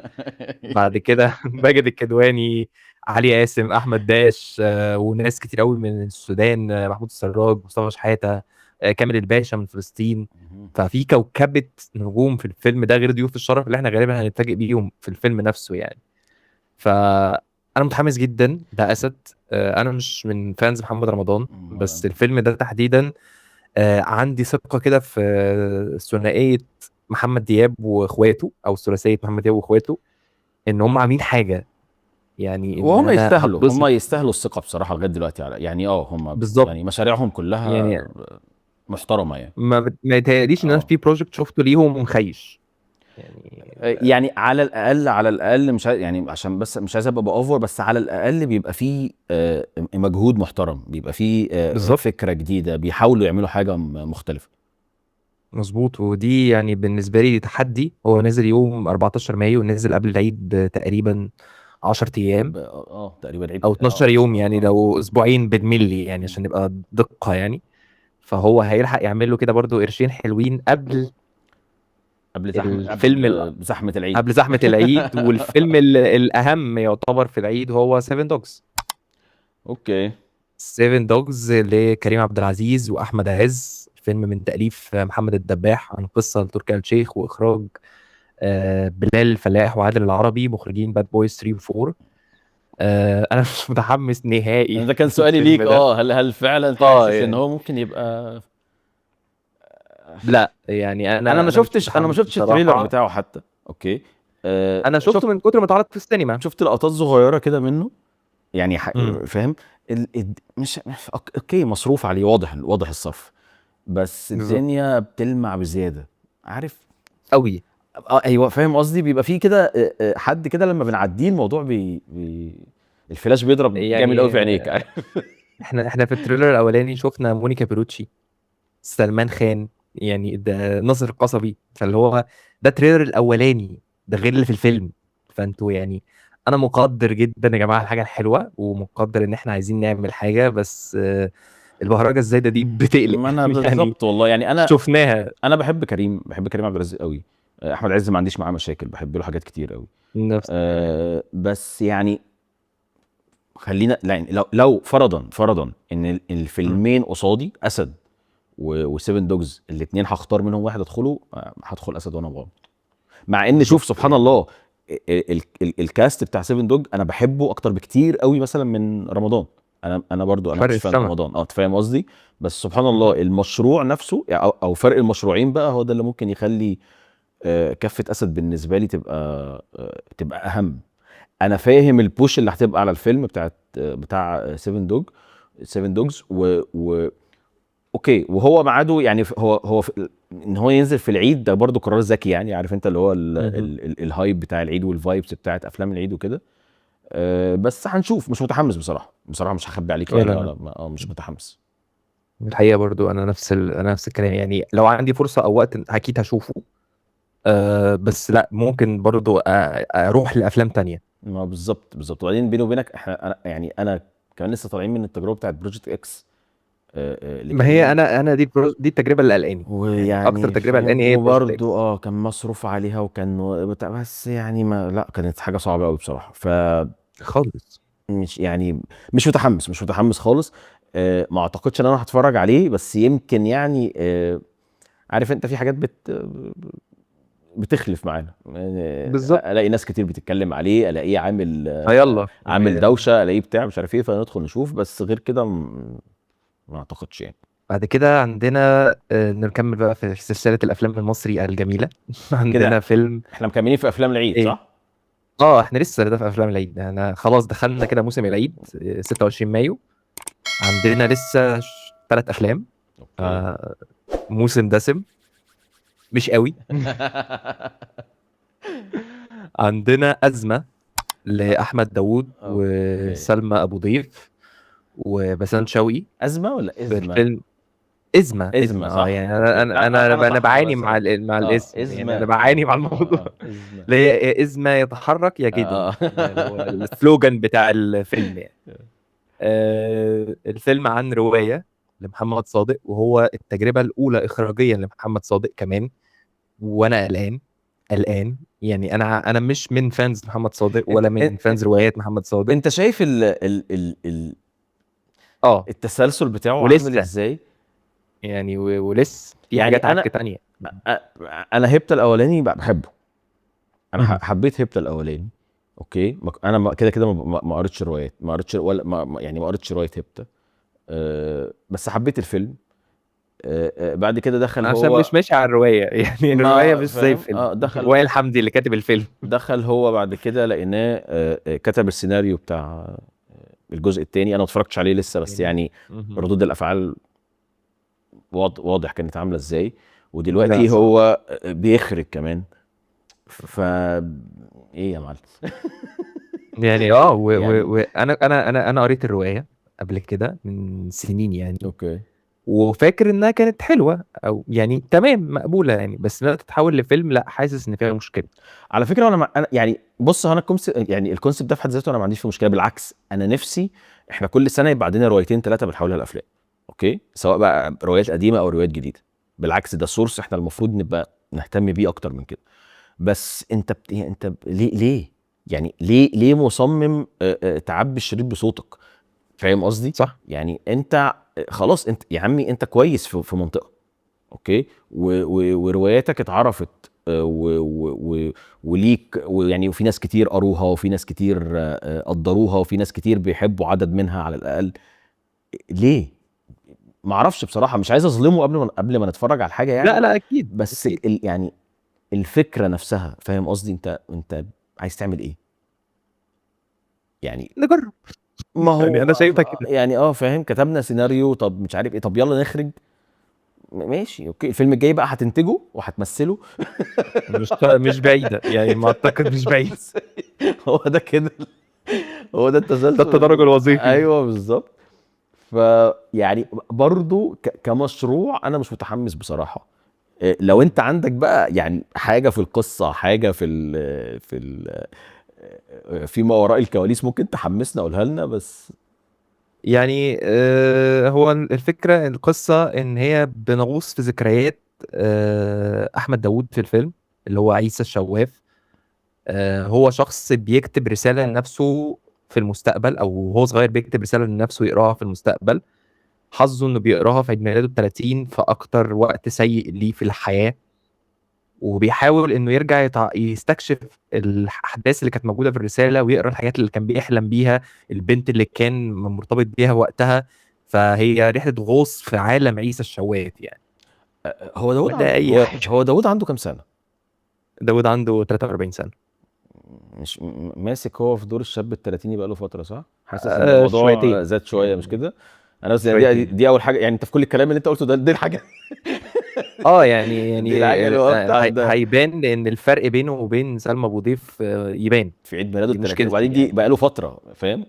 S6: بعد كده ماجد الكدواني، علي قاسم، احمد داش، وناس كتير قوي من السودان، محمود السراج، مصطفى شحاته، كامل الباشا من فلسطين. ففي كوكبه نجوم في الفيلم ده، غير ضيوف الشرف اللي احنا غالبا هنتفاجئ بيهم في الفيلم نفسه يعني. فانا متحمس جدا ده اسد. انا مش من fans محمد رمضان، بس الفيلم ده تحديدا عندي ثقة كده في ثنائية محمد دياب واخواته، او ثلاثية محمد دياب واخواته، ان هم عاملين حاجة يعني،
S2: وهم يستاهلوا، هم يستاهلوا الثقة بصراحة لغاية دلوقتي يعني هم بالظبط يعني مشاريعهم كلها يعني محترمه يعني.
S6: ما يتهيأليش ان انا في project شفته ليهم مخيش
S2: يعني على الاقل، على الاقل مش يعني عشان بس مش عايز ابقى over، بس على الاقل بيبقى فيه مجهود محترم، بيبقى فيه فكرة جديدة، بيحاولوا يعملوا حاجة مختلفة.
S6: مظبوط. ودي يعني بالنسبة لي تحدي. هو نزل يوم 14 مايو، نزل قبل العيد تقريبا 10 ايام
S2: تقريبا، العيد
S6: او 12 يوم يعني، لو اسبوعين بالملي يعني عشان نبقى دقه يعني. فهو هيلحق يعمل له كده برضو قرشين حلوين قبل
S2: زحمة
S6: الفيلم،
S2: زحمة العيد،
S6: قبل زحمة العيد. والفيلم الاهم يعتبر في العيد هو 7 Dogs.
S2: okay،
S6: 7 Dogs لكريم عبد العزيز واحمد عز، فيلم من تاليف محمد الدباح عن قصة لتركي آل الشيخ، واخراج بلال الفلاح وعادل العربي، مخرجين Bad Boys 3 و 4. انا مش متحمس نهائي.
S2: ده كان سؤالي ليك، هل فعلا حاسس ان هو ممكن يبقى؟
S6: لا يعني انا
S2: ما شفتش، انا ما شفتش ال trailer بتاعه حتى. okay،
S6: انا شفته من كتر ما اتعرض في السينما،
S2: شفت لقطات صغيرة كده منه يعني، فاهم مش okay، مصروف عليه، واضح الصرف، بس الدنيا بتلمع بزيادة، عارف
S6: قوي.
S2: ايوه فاهم قصدي، بيبقى فيه كده حد كده لما بنعديه الموضوع الفلاش بيضرب يعني جامد قوي في عينيك.
S6: احنا في ال trailer الاولاني شفنا مونيكا بيروتشي، سلمان خان، يعني ده ناصر القصبي، فاللي هو ده ال trailer الاولاني ده غير اللي في الفيلم. فانتوا يعني انا مقدر جدا يا جماعة الحاجة الحلوة، ومقدر ان احنا عايزين نعمل حاجة، بس البهرجه الزايدة دي بتقلق.
S2: ما انا بالظبط والله يعني، انا
S6: شفناها.
S2: انا بحب كريم، بحب كريم عبد العزيز قوي، احمد عز ما عنديش معاه مشاكل، بحب له حاجات كتير قوي
S6: نفس.
S2: بس يعني خلينا يعني لو فرضا ان الفيلمين قصادي اسد و7 Dogs، الاثنين هختار منهم واحد ادخله، هدخل اسد وانا مغمض. مع ان شوف سبحان الله ال cast بتاع 7 Dog انا بحبه اكتر بكتير قوي مثلا من رمضان. انا برضو انا مش fan رمضان، انت فاهم قصدي، بس سبحان الله المشروع نفسه او فرق المشروعين بقى هو ده اللي ممكن يخلي كفه اسد بالنسبة لي تبقى اهم. انا فاهم ال push اللي هتبقى على الفيلم بتاع 7 Dogs و okay، وهو ميعاده يعني هو ان هو ينزل في العيد ده برضو قرار ذكي يعني، عارف انت اللي هو ال hype بتاع العيد وال vibes بتاعت افلام العيد وكده. بس هنشوف. مش متحمس بصراحة، مش هخبي عليك يعني، انا مش متحمس
S6: الحقيقة. برضو انا نفس انا نفس الكلام يعني، لو عندي فرصة او وقت اكيد هشوفه، بس لا ممكن برضو اروح لافلام تانية.
S2: ما بالظبط. وبعدين بيني وبينك احنا انا كمان لسه طالعين من التجربة بتاعت Project X.
S6: ما هي انا دي التجربة اللي قلقاني،
S2: ويعني
S6: اكتر تجربه قلقاني هي
S2: برضه كان مصروف عليها وكان بس يعني ما لا كانت حاجة صعبة قوي بصراحة. ف
S6: خالص
S2: مش يعني مش متحمس خالص.
S7: ما اعتقدش ان انا هتفرج عليه، بس يمكن يعني عارف انت في حاجات بتخلف معانا
S6: بالظبط.
S7: الاقي ناس كتير بتتكلم عليه، الاقيه عامل
S6: يلا
S7: عامل دوشه، الاقيه بتاع مش عارف ايه، فندخل نشوف، بس غير كده ما اعتقدش يعني.
S6: بعد كده عندنا نكمل بقى في سلسلة الافلام المصري الجميلة. عندنا
S7: كده.
S6: فيلم،
S7: احنا مكملين في افلام العيد
S6: إيه؟
S7: صح؟
S6: احنا لسه ده في افلام العيد، احنا خلاص دخلنا كده موسم العيد 26 مايو، عندنا لسه 3 افلام.
S7: okay.
S6: موسم دسم مش قوي. عندنا أزمة لأحمد داوود
S7: okay.
S6: وسلمى أبو ضيف وبسنت شوقي.
S7: ازمة ولا
S6: في
S7: ازمة؟
S6: الفيلم إزمة.
S7: إزمة، صح.
S6: يعني أنا أنا أنا
S7: أنا
S6: أنا
S7: صح،
S6: بعاني
S7: بس
S6: مع مع الاسم،
S7: إزمة.
S6: يعني أنا بعاني مع الموضوع.
S7: إزمة.
S6: اللي هي إزمة يتحرك يجده، اللي هو ال slogan بتاع الفيلم يعني. الفيلم عن رواية لمحمد صادق، وهو التجربة الأولى إخراجيا لمحمد صادق كمان، وأنا قلقان يعني. أنا مش من fans محمد صادق ولا من fans روايات محمد صادق.
S7: انت شايف ال ال ال ال التسلسل بتاعه
S6: ولسه.
S7: عامل ازاي؟
S6: يعني ولسه في
S7: يعني
S6: حاجات عك تانية.
S7: انا هبته الاولاني بحبه، انا حبيت هبته الاولاني. okay، انا كده كده ما قريتش روايات، ما قريتش ولا يعني ما قريتش رواية هبته، بس حبيت الفيلم. بعد كده دخل
S6: عشان
S7: هو
S6: مش ماشي على الرواية يعني الرواية مش زي الفيلم.
S7: دخل
S6: وائل حمدي اللي كاتب الفيلم،
S7: دخل هو بعد كده لقيناه كتب السيناريو بتاع الجزء الثاني. انا ما اتفرجتش عليه لسه، بس يعني ردود الافعال واضح كانت عامله ازاي. ودلوقتي هو بيخرج كمان، ف ايه يا معلم؟
S6: يعني انا انا انا انا قريت الرواية قبل كده من سنين يعني.
S7: okay.
S6: وفاكر انها كانت حلوة او يعني تمام مقبولة يعني، بس انها تتحول لفيلم لا، حاسس ان فيها مشكلة.
S7: على فكرة انا يعني بص، انا يعني ال concept ده في حد ذاته انا ما عنديش فيه مشكلة، بالعكس انا نفسي احنا كل سنة يبقى عندنا روايتين 3 بنحولها لافلام. okay، سواء بقى روايات قديمة او روايات جديدة، بالعكس ده source احنا المفروض نبقى نهتم بيه اكتر من كده. بس انت انت ليه يعني ليه مصمم تعبي الشريط بصوتك؟ فاهم قصدي؟
S6: صح.
S7: يعني انت خلاص، انت يا عمي انت كويس في منطقة، okay، ورواياتك اتعرفت وليك، ويعني وفي ناس كتير قروها، وفي ناس كتير قدروها، وفي ناس كتير بيحبوا عدد منها على الاقل. ليه؟ ما اعرفش بصراحة، مش عايز اظلمه قبل ما نتفرج على الحاجة يعني.
S6: لا اكيد،
S7: بس
S6: أكيد.
S7: يعني الفكرة نفسها، فاهم قصدي؟ انت عايز تعمل ايه يعني؟
S6: نجرب.
S7: ما هو
S6: يعني انا شايفها كده
S7: يعني فاهم، كتبنا سيناريو، طب مش عارف ايه، طب يلا نخرج، ماشي okay. الفيلم الجاي بقى هتنتجه وهتمثله.
S6: مش بعيدة يعني، ما اعتقد مش بعيد.
S7: هو ده كده، هو ده التسلسل،
S6: ده التدرج الوظيفي.
S7: ايوه بالظبط. فيعني برضو كمشروع انا مش متحمس بصراحة. لو انت عندك بقى يعني حاجة في القصة، حاجة في ال في ال فيما وراء الكواليس ممكن تحمسنا قولها لنا. بس
S6: يعني هو الفكرة القصة ان هي بنغوص في ذكريات احمد داوود في الفيلم اللي هو عيسى الشواف. هو شخص بيكتب رسالة لنفسه في المستقبل، او هو صغير بيكتب رسالة لنفسه يقراها في المستقبل. حظه انه بيقراها في عيد ميلاده 30، في اكتر وقت سيء ليه في الحياة، وبيحاول انه يرجع يستكشف الاحداث اللي كانت موجودة في الرسالة، ويقرا الحاجات اللي كان بيحلم بيها، البنت اللي كان مرتبط بيها وقتها. فهي رحله غوص في عالم عيسى الشواف يعني.
S7: هو داوود هو داوود عنده كام سنة؟
S6: داوود عنده 43 سنة.
S7: مش ماسك هو في دور الشاب الثلاثيني بقاله فترة صح؟ حاسس ان الموضوع شويتين. زاد شوية مش كده؟ انا بس دي اول حاجة يعني، انت في كل الكلام اللي انت قلته ده دي الحاجة
S6: يعني هيبان، لان الفرق بينه وبين سلمى ابو ضيف يبان
S7: في عيد ميلاده ال30، وبعدين دي بقاله فترة، فاهم؟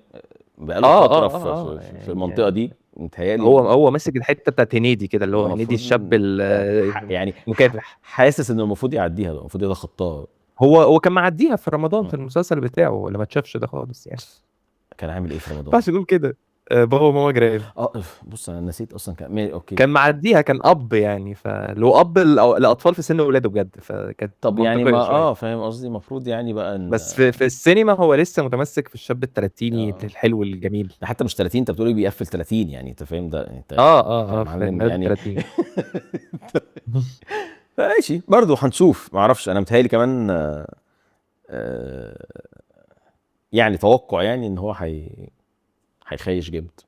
S7: بقاله فترة في المنطقة دي متهيألي.
S6: هو ماسك الحتة بتاعت هنيدي كده، اللي هو هنيدي الشاب
S7: يعني
S6: مكافح،
S7: حاسس انه المفروض يعديها، المفروض يتخطاها.
S6: هو كان معديها في رمضان في المسلسل بتاعه، ولا ما اتشافش ده خالص يعني؟
S7: كان عامل ايه في رمضان؟
S6: ما ينفعش نقول كده. بابا وماما جيران.
S7: بص انا نسيت اصلا كان okay
S6: كان معديها، كان اب يعني، فلو اب لاطفال في سن ولاده بجد، فكانت
S7: طب يعني
S6: منطقية
S7: ما
S6: شوية.
S7: فاهم قصدي، المفروض يعني بقى ان
S6: بس في السينما هو لسه متمسك في الشاب التلاتيني الحلو الجميل.
S7: ده حتى مش 30، انت بتقولي بيقفل 30 يعني، انت فاهم ده انت
S6: في
S7: يعني
S6: 30.
S7: ماشي برضه هنشوف، ما اعرفش، انا متهيألي كمان يعني توقع يعني ان هو هيخيش جامد.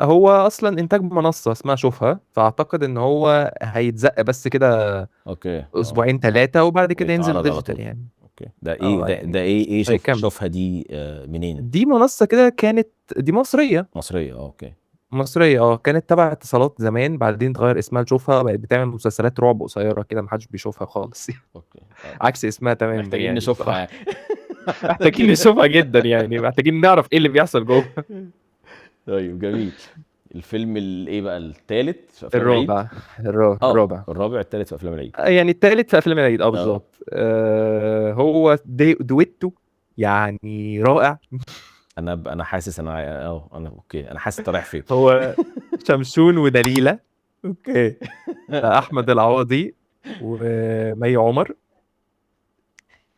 S6: هو اصلا انتاج منصة اسمها شوفها، فاعتقد ان هو هيتزق بس كده
S7: okay
S6: اسبوعين 3 وبعد كده ينزل
S7: ويتعرض على
S6: digital
S7: طول.
S6: يعني.
S7: okay ده ايه ده,
S6: يعني
S7: ده ايه
S6: هيكمل.
S7: شوفها دي منين؟
S6: دي منصة كده كانت، دي مصرية.
S7: مصرية okay
S6: مصرية كانت تبع اتصالات زمان، بعدين اتغير اسمها لشوفها، بقت بتعمل مسلسلات رعب قصيرة كده محدش بيشوفها خالص.
S7: okay
S6: عكس اسمها تماما
S7: محتاجين
S6: يعني
S7: نشوفها يعني.
S6: محتاجين نشوفها جدا يعني، محتاجين نعرف ايه اللي بيحصل جوه.
S7: طيب جميل. الفيلم الايه بقى الثالث في افلام العيد؟
S6: الرابع
S7: الرابع الثالث في افلام العيد
S6: يعني الثالث في افلام العيد بالظبط. هو دويتو يعني رائع.
S7: انا حاسس انا انا okay، انا حاسس انت رايح فين.
S6: هو شمشون ودليلة.
S7: okay
S6: احمد العوضي ومي عمر،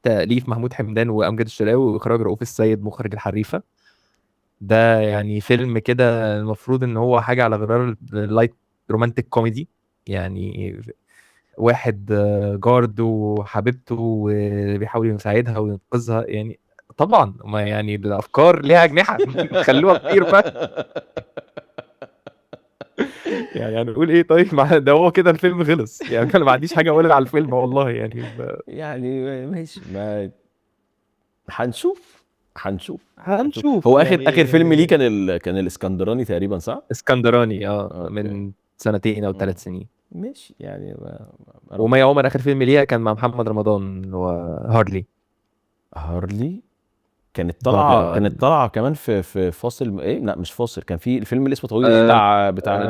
S6: تأليف محمود حمدان وامجد الشلاوي، واخراج رؤوف السيد مخرج الحريفه. ده يعني فيلم كده المفروض ان هو حاجة على غرار ال light romantic comedy، يعني واحد guard وحبيبته وبيحاول يساعدها وينقذها، يعني طبعا ما يعني الافكار ليها اجنحة خلوها تطير بقى. يعني هنقول ايه طيب؟ ده هو كده الفيلم خلص يعني، انا ما عنديش حاجة اقولها على الفيلم والله يعني
S7: يعني ماشي، ما هنشوف
S6: هنشوف.
S7: هو
S6: يعني
S7: اخر فيلم ليه كان الاسكندراني تقريبا، صح؟
S6: اسكندراني من 2 أو 3 سنين
S7: ماشي يعني.
S6: ومي عمر اخر فيلم ليها كان مع محمد رمضان اللي هو هارلي.
S7: كانت طالعه كانت طالعه كمان في فاصل ايه؟ لا مش فاصل، كان في الفيلم اللي اسمه طويل بتاع بتاع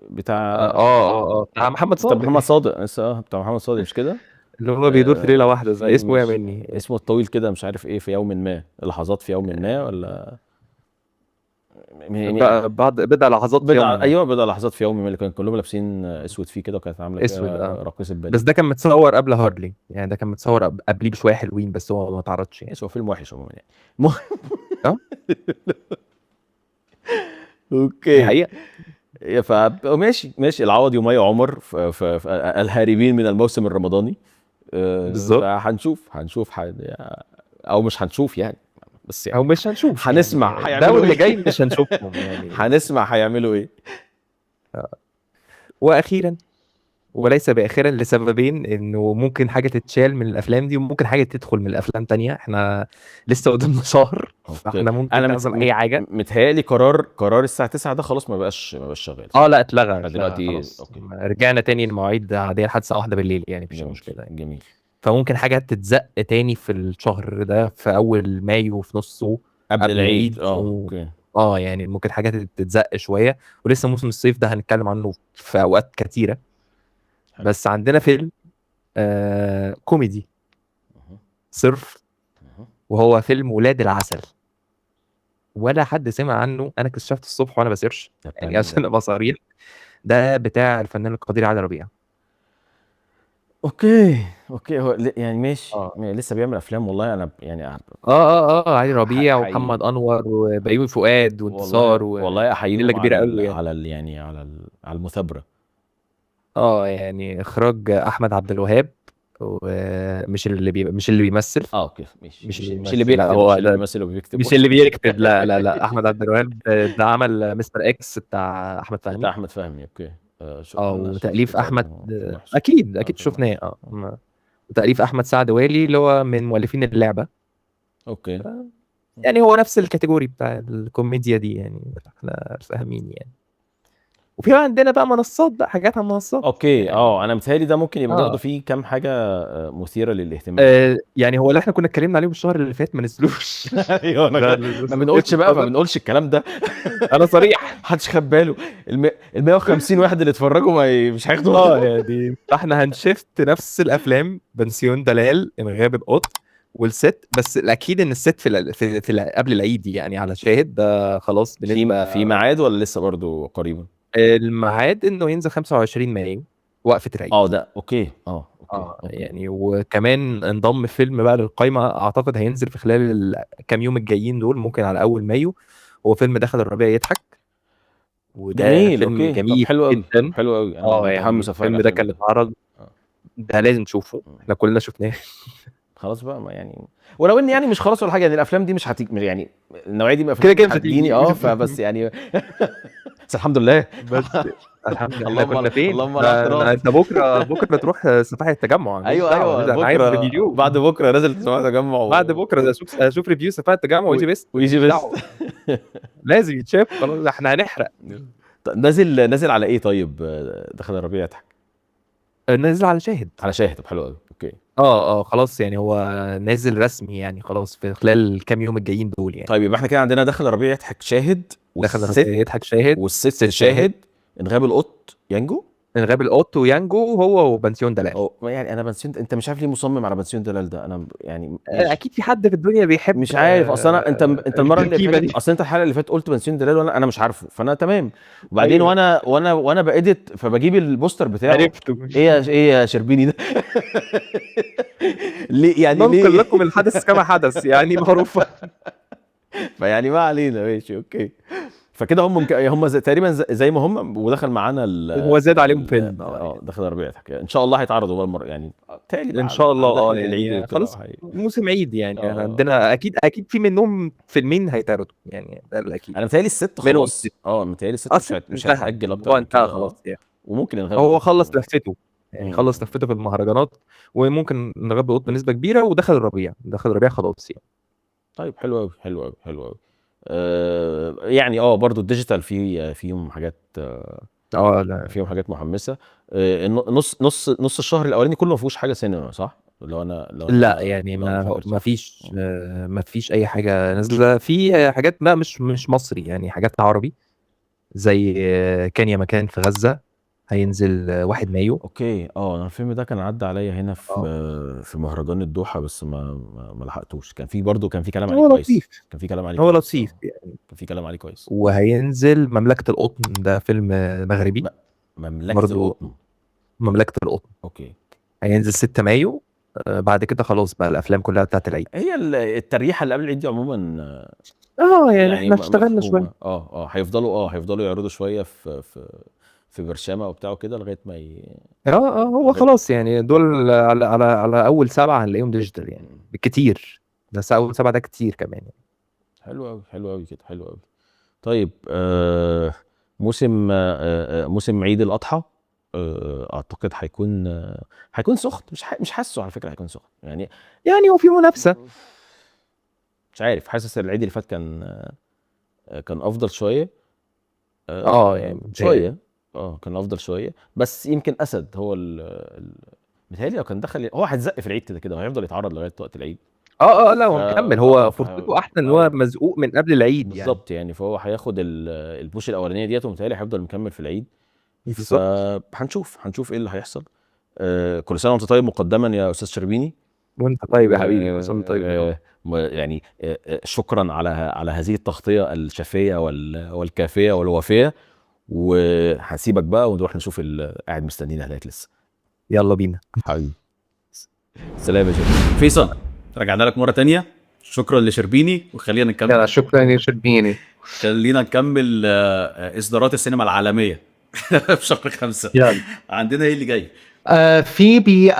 S7: بتاع
S6: بتاع محمد صادق.
S7: بتاع محمد صادق بتاع محمد صادق مش كده؟
S6: اللي هو بيدور في ليلة واحدة زي اسمه ايه مني؟
S7: اسمه الطويل كده مش عارف ايه، في يوم ما، لحظات في يوم ما، ولا
S6: بعد بضع لحظات في يوم.
S7: ايوه بضع لحظات في يوم ما، اللي كان كلهم لابسين اسود فيه كده، وكانت عامله
S6: اسود
S7: راقصه باليه.
S6: بس ده كان متصور قبل هارلي يعني، ده كان متصور قبليه بشوية حلوين، بس هو ما اتعرضش يعني.
S7: هو فيلم وحش عموما يعني. okay
S6: الحقيقة
S7: ماشي. العوضي ومي عمر الهاربين من الموسم الرمضاني
S6: بالظبط.
S7: هنشوف او مش هنشوف يعني، بس يعني
S6: او مش هنشوف،
S7: هنسمع
S6: يعني ده واللي جاي مش هنشوفهم يعني.
S7: هنسمع هيعملوا ايه.
S6: واخيرا وليس باخرا، لسببين، انه ممكن حاجة تتشال من الافلام دي وممكن حاجة تدخل من الافلام تانية. احنا لسه قدامنا شهر، فاحنا ممكن نعزم اي حاجة.
S7: متهيألي قرار الساعة 9 ده خلاص ما بقاش شغال.
S6: لا اتلغى
S7: دلوقتي.
S6: رجعنا تاني المواعيد عادية لحد الساعة 1 بالليل يعني، مفيش مشكلة يعني.
S7: جميل.
S6: فممكن حاجة تتزق تاني في الشهر ده، في اول مايو وفي نصه
S7: قبل العيد. okay.
S6: يعني ممكن حاجة تتزق شوية، ولسه موسم الصيف ده هنتكلم عنه في اوقات كتيرة. بس عندنا فيلم كوميدي صرف، وهو فيلم ولاد العسل، ولا حد سمع عنه. انا اكتشفت الصبح وانا ب search يعني عشان ابقى صريح، ده بتاع الفنان القدير علي ربيع.
S7: okay هو يعني ماشي لسه بيعمل افلام والله. انا يعني
S6: علي ربيع ومحمد انور وبيومي فؤاد وانتصار
S7: والله احييهم
S6: كبيرة قوي يعني.
S7: على يعني على المثابرة.
S6: يعني اخراج احمد عبد الوهاب، ومش اللي مش اللي بيمثل.
S7: okay ماشي. مش اللي بيكتب،
S6: هو
S7: مش اللي بيمثل وبيكتب،
S6: مش اللي بيكتب. لا لا لا، احمد عبد الوهاب ده عمل مستر اكس بتاع احمد فهمي.
S7: بتاع احمد فهمي okay.
S6: وتأليف احمد اكيد شفناه. وتأليف احمد سعد والي اللي هو من مؤلفين اللعبة.
S7: okay
S6: يعني هو نفس ال category بتاع الكوميديا دي يعني، احنا فاهمين يعني. وفي عندنا بقى منصات بقى، حاجات على المنصات.
S7: okay يعني. انا متهيألي ده ممكن يبقى برضه فيه كام حاجة مثيرة للاهتمام.
S6: يعني هو اللي احنا كنا اتكلمنا عليهم الشهر اللي فات ما نزلوش.
S7: ايوه انا ما بنقولش بقى، ما بنقولش الكلام ده.
S6: انا صريح،
S7: محدش خد باله. ال 150 واحد اللي اتفرجوا مش هياخدوا.
S6: يعني احنا هن shift نفس الافلام، بنسيون دلال، انغاب القط، والست، بس الاكيد ان الست في قبل العيد يعني على شاهد ده خلاص بنسبة.
S7: في ميعاد ولا لسه برضو قريبا؟
S6: الميعاد انه ينزل 25 مايو وقفه العيد.
S7: ده okay. okay.
S6: يعني وكمان انضم فيلم بقى للقايمه، اعتقد هينزل في خلال الكام يوم الجايين دول، ممكن على اول مايو، هو فيلم دخل الربيع يضحك، وده
S7: جميل.
S6: فيلم
S7: okay.
S6: جميل
S7: طب حلو قوي
S6: جدا.
S7: حلو قوي. انا
S6: يعني
S7: متحمس اتفرج
S6: الفيلم
S7: على
S6: ده
S7: الفيلم
S6: كان اتعرض، ده لازم تشوفه، احنا كلنا شفناه.
S7: خلاص بقى، ما يعني ولو ان يعني مش خلاص ولا حاجة، يعني الافلام دي مش هتيجي، يعني النوعية دي من الافلام
S6: كده كده مش
S7: هتجيني. فبس يعني بس الحمد لله.
S6: بس الحمد لله كنا فين؟
S7: اللهم لا اعتراض.
S6: انت بكره تروح سفاح التجمع.
S7: ايوه
S6: انا عايز
S7: بكره
S6: review.
S7: بعد بكره نازل سفاح التجمع
S6: بعد بكره اشوف review سفاح التجمع ويجي بس
S7: ويجي بس
S6: لازم يتشاف. خلاص احنا هنحرق.
S7: نازل على ايه طيب؟ دخل الربيع يضحك
S6: نازل على شاهد.
S7: على شاهد. طب حلو قوي. okay.
S6: خلاص يعني هو نازل رسمي يعني خلاص في خلال الكام يوم الجايين دول يعني.
S7: طيب يبقى احنا كده عندنا دخل الربيع يضحك شاهد،
S6: دخل الربيع يضحك شاهد،
S7: والست شاهد، انغاب القط يانجو،
S6: انغاب القط ويانجو، هو وبنسيون دلال.
S7: يعني انا بنسيون، انت مش عارف ليه مصمم على بنسيون دلال ده. انا يعني
S6: اكيد في حد في الدنيا بيحب،
S7: مش عارف. اصل انا انت المرة اللي فاتت، اصل انت الحلقة اللي فاتت قلت بنسيون دلال وانا انا مش عارفه، فانا تمام. وبعدين أيوة. وانا ب edit فبجيب ال poster بتاعه،
S6: عرفته.
S7: ايه يا شربيني ده؟ ليه يعني؟ ليه
S6: ننقل لكم الحدث كما حدث يعني، معروفة.
S7: فيعني ما علينا، ماشي okay. فكده هم تقريبا زي ما هم، ودخل معانا
S6: هو زاد عليهم فيلم.
S7: دخل الربيع يضحك ان شاء الله هيتعرضوا بقى المرة يعني تالي
S6: ان شاء الله. العيد خلاص موسم عيد يعني. عندنا اكيد في منهم فيلمين هيتعرضوا يعني، ده الاكيد.
S7: انا متهيألي الست خلاص. متهيألي الست مش هتأجل اكتر،
S6: هو انتهى خلاص يعني.
S7: وممكن
S6: هو خلص لفته يعني، خلص لفته في المهرجانات، وممكن نغاب القط بنسبة كبيرة، ودخل الربيع، دخل الربيع خلاص يعني.
S7: طيب حلو قوي حلو قوي حلو قوي. يعني برضو ال digital فيهم حاجات،
S6: لا
S7: فيهم حاجات محمسه. نص نص نص الشهر الاولاني كله ما فيهوش حاجة سينما صح؟ لو انا
S6: لا يعني ما فيش، ما فيش اي حاجة نازله. في حاجات بقى مش مصري يعني، حاجات عربي زي كان يا مكان في غزة هينزل 1 مايو.
S7: okay. انا الفيلم ده كان عدى عليا هنا في مهرجان الدوحة، بس ما لحقتوش. كان في برضه كان في كلام عليه كويس. كان في كلام عليه
S6: هو لطيف يعني،
S7: كان في كلام عليه كويس.
S6: وهينزل مملكة القطن، ده فيلم مغربي.
S7: مملكة القطن.
S6: مملكة القطن.
S7: okay.
S6: هينزل 6 مايو. بعد كده خلاص بقى الافلام كلها بتاعت العيد.
S7: هي التريحه اللي قبل العيد دي عموما.
S6: يعني احنا اشتغلنا شوية.
S7: هيفضلوا يعرضوا شوية في برشامه وبتاعه كده لغاية ما
S6: هو خلاص يعني دول على على على اول 7 هنلاقيهم digital يعني بالكتير. بس اول 7 ده كتير كمان يعني.
S7: حلو قوي حلو قوي كده، حلو قوي. طيب موسم عيد الاضحى اعتقد هيكون سخن. مش حاسه على فكرة هيكون سخن يعني
S6: هو في منافسه،
S7: مش عارف. حاسس العيد اللي فات كان افضل شوية.
S6: يعني
S7: شوية كان افضل شوية، بس يمكن اسد هو متهيألي لو كان دخل هو هيتزق في العيد كده كده، هيفضل يتعرض لغاية وقت العيد.
S6: لا هو مكمل، هو فرصته احسن ان هو مزقوق من قبل العيد يعني.
S7: بالظبط يعني، فهو هياخد ال push الاولانية ديت، ومتهيألي هيفضل مكمل في العيد. فهنشوف هنشوف ايه اللي هيحصل. كل سنة وانت طيب مقدما يا استاذ شربيني.
S6: وانت طيب يا حبيبي، كل سنة وانت طيب.
S7: يعني شكرا على هذه التغطية الشافيه والكافيه والوافيه. وهسيبك بقى ونروح نشوف اللي قاعد مستنينا هناك لسه.
S6: يلا بينا
S7: حبيبي. سلام يا شربيني.
S2: فيصل رجعنا لك مرة تانية، شكرا لشربيني، وخلينا نكمل.
S1: شكرا يا شربيني.
S2: خلينا نكمل اصدارات السينما العالمية في شهر 5.
S1: يلا
S2: عندنا ايه اللي جاي؟
S1: في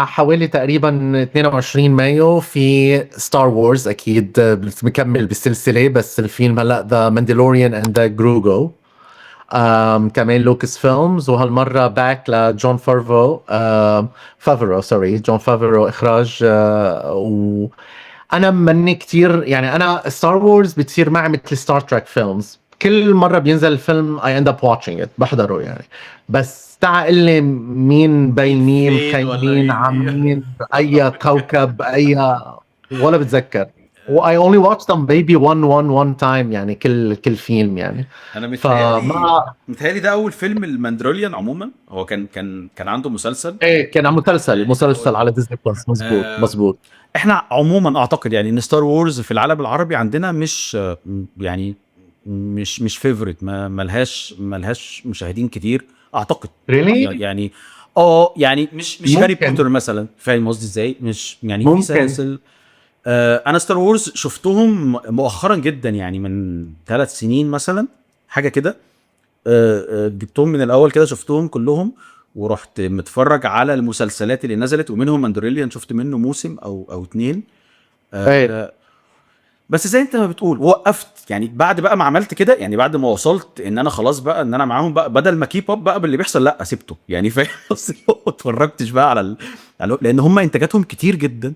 S1: حوالي تقريبا 22 مايو في Star Wars، اكيد مكمل بالسلسلة، بس الفيلم هلا The Mandalorian and the Grogu، كمان Lucasfilms، وهالمرة back لجون فافرو، sorry، جون فافرو اخراج. وانا مني كتير يعني، انا Star Wars بتصير معي مثل Star Trek films، كل مرة بينزل الفيلم I end up watching it، بحضره يعني. بس تعال قل لي مين بين مين، خي مين، عم مين، اي كوكب، اي ولا بتذكر. و I only watched them maybe one time يعني، كل فيلم يعني.
S2: انا متهيألي ده اول فيلم ال Mandalorian عموما. هو كان عنده مسلسل.
S1: ايه كان مسلسل على Disney Plus. مزبوط. مزبوط.
S2: احنا عموما اعتقد يعني ان Star Wars في العالم العربي عندنا مش يعني مش favorite، ما ملهاش مشاهدين كتير اعتقد.
S1: Really؟
S2: يعني يعني مش هاري بوتر مثلا، فاهم قصدي ازاي؟ مش يعني في سلاسل. انا Star Wars شفتهم مؤخرا جدا، يعني من 3 سنين مثلا حاجة كده. جبتهم من الاول كده، شفتهم كلهم ورحت متفرج على المسلسلات اللي نزلت، ومنهم Mandalorian شفت منه موسم او 2. بس زي انت ما بتقول وقفت يعني بعد بقى ما عملت كده، يعني بعد ما وصلت ان انا خلاص بقى ان انا معاهم بقى، بدل ما keep up بقى باللي بيحصل لا سبته يعني، فاهم؟ ما اتفرجتش بقى على لان هم انتاجاتهم كتير جدا،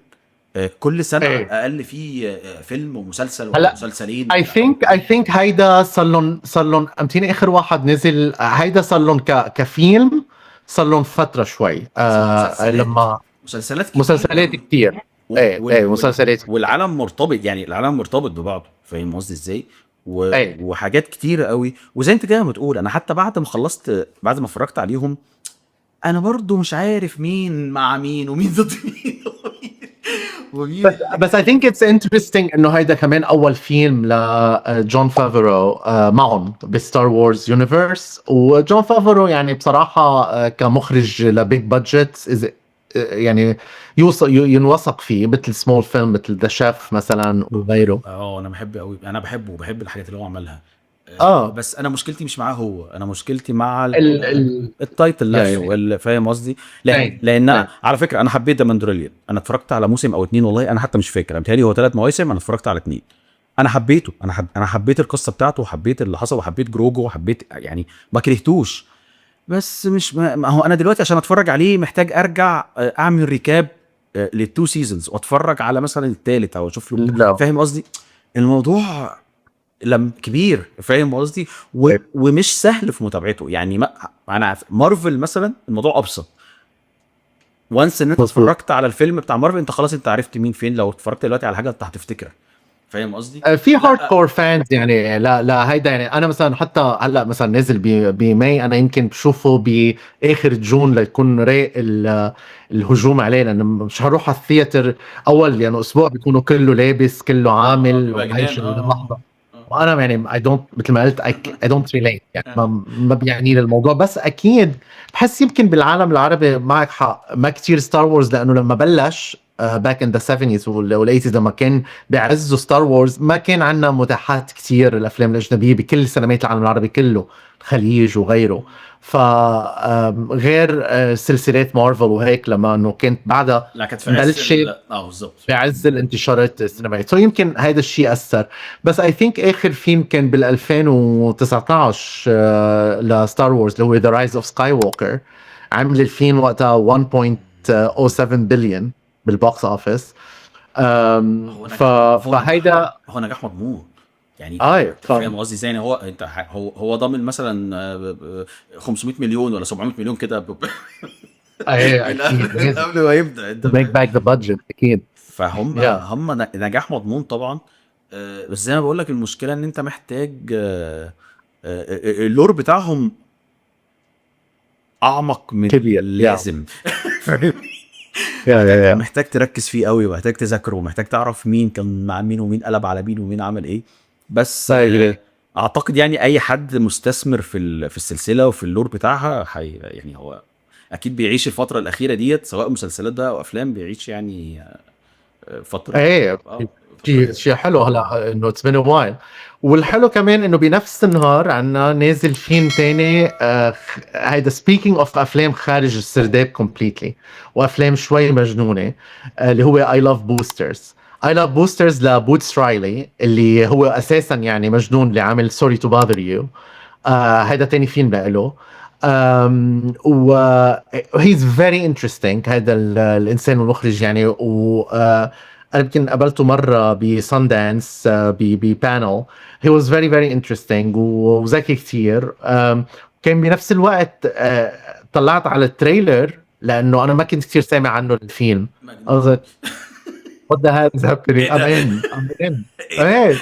S2: كل سنة على الاقل في فيلم ومسلسل ومسلسلين.
S1: I think هيدا صار لهم امتين اخر واحد نزل، هيدا صار لهم كفيلم صار لهم فترة شوي. لما مسلسلات كتير. ايه مسلسلات،
S2: والعالم مرتبط، يعني العالم مرتبط ببعضه، فاهم قصدي ازاي؟ وحاجات كتيرة قوي. وزي انت كده بتقول، انا حتى بعد ما خلصت، بعد ما اتفرجت عليهم، انا برضو مش عارف مين مع مين ومين ضد مين ومين.
S1: بس I think it's interesting انه هيدا كمان اول فيلم لجون فافرو معهم ب Star Wars universe. وجون فافرو يعني بصراحة كمخرج ل big budget يعني ينوثق فيه، مثل small film، مثل The Chef مثلا وغيره.
S2: انا بحب قوي، انا بحبه وبحب الحاجات اللي هو عملها. بس انا مشكلتي مش معاه هو، انا مشكلتي مع ال title نفسه، فاهم قصدي؟ لان على فكرة انا حبيت The Mandalorian، انا اتفرجت على موسم او 2، والله انا حتى مش فاكر، متهيألي هو 3 مواسم، انا اتفرجت على 2. انا حبيته، انا حبيت القصة بتاعته، وحبيت اللي حصل، وحبيت جروجو، وحبيت يعني ما كرهتوش. بس مش ما هو انا دلوقتي عشان اتفرج عليه محتاج ارجع اعمل recap لل two seasons واتفرج على مثلا الثالث او اشوف له، فاهم قصدي؟ الموضوع لم كبير، فاهم قصدي؟ ومش سهل في متابعته يعني. ما انا مارفل مثلا الموضوع ابسط، once ان انت اتفرجت على الفيلم بتاع مارفل انت خلاص انت عرفت مين فين، لو اتفرجت دلوقتي على حاجة انت هتفتكرها، فاهم قصدي؟
S1: في hardcore fans يعني. لا هيدا يعني انا مثلا حتى هلا مثلا نزل ب May، انا يمكن بشوفه باخر June ليكون رايق الهجوم عليه، لانه مش هروح على ال theater اول يعني اسبوع بيكونوا كله لابس كله عامل وعايش اللحظة. وانا يعني I don't، مثل ما قلت I don't relate يعني، ما بيعني لي الموضوع. بس اكيد بحس يمكن بالعالم العربي معك حق، ما كتير Star Wars، لانه لما بلش back in the 70s وال 80s لما كان بعزوا Star Wars ما كان عندنا متاحات كتير الافلام الاجنبية بكل سينمات العالم العربي كله، الخليج وغيره. فغير سلسلات مارفل وهيك لما انه كانت بعدها
S2: بلشت
S1: بعز الانتشارات السينمائية، so يمكن هذا الشيء اثر. بس I think اخر فيلم كان بال 2019 ل Star Wars اللي هو The Rise of Skywalker، عمل الفيلم وقتها 1.07 بليون بال box office. فهيدا
S2: هو نجاح مضمون يعني. فاهم قصدي؟ زي هو انت هو ضامن مثلا 500 مليون ولا 700 مليون كده
S1: اكيد
S2: قبل ما يبدا
S1: make back the budget اكيد.
S2: فهم هم نجاح مضمون طبعا. بس زي ما بقول لك المشكلة ان انت محتاج ال lore بتاعهم اعمق من اللازم. محتاج تركز فيه قوي، ومحتاج تذاكره، ومحتاج تعرف مين كان مع مين ومين قلب على مين ومين عمل ايه. بس اعتقد يعني اي حد مستثمر في السلسلة وفي ال lore بتاعها يعني هو اكيد بيعيش الفترة الاخيرة ديت، سواء مسلسلات بقى او افلام، بيعيش يعني فترة.
S1: ايه شيء حلو هلا انه it's been a while. والحلو كمان انه بنفس النهار عندنا نازل فيلم تاني، هيدا speaking of افلام خارج السرداب completely وافلام شوي مجنونة، اللي هو I Love Boosters. I Love Boosters لبوتس رايلي اللي هو اساسا يعني مجنون، اللي عامل Sorry to Bother You. هيدا تاني فيلم له، و he's very interesting هذا الانسان والمخرج يعني. و انا يمكن قابلته مرة ب Sundance ب panel، he was very very interesting وذكي كثير. كان بنفس الوقت طلعت على ال trailer لانه انا ما كنت كثير سامع عنه الفيلم. I was like what the hell is happening؟ I'm in. I'm in. ايه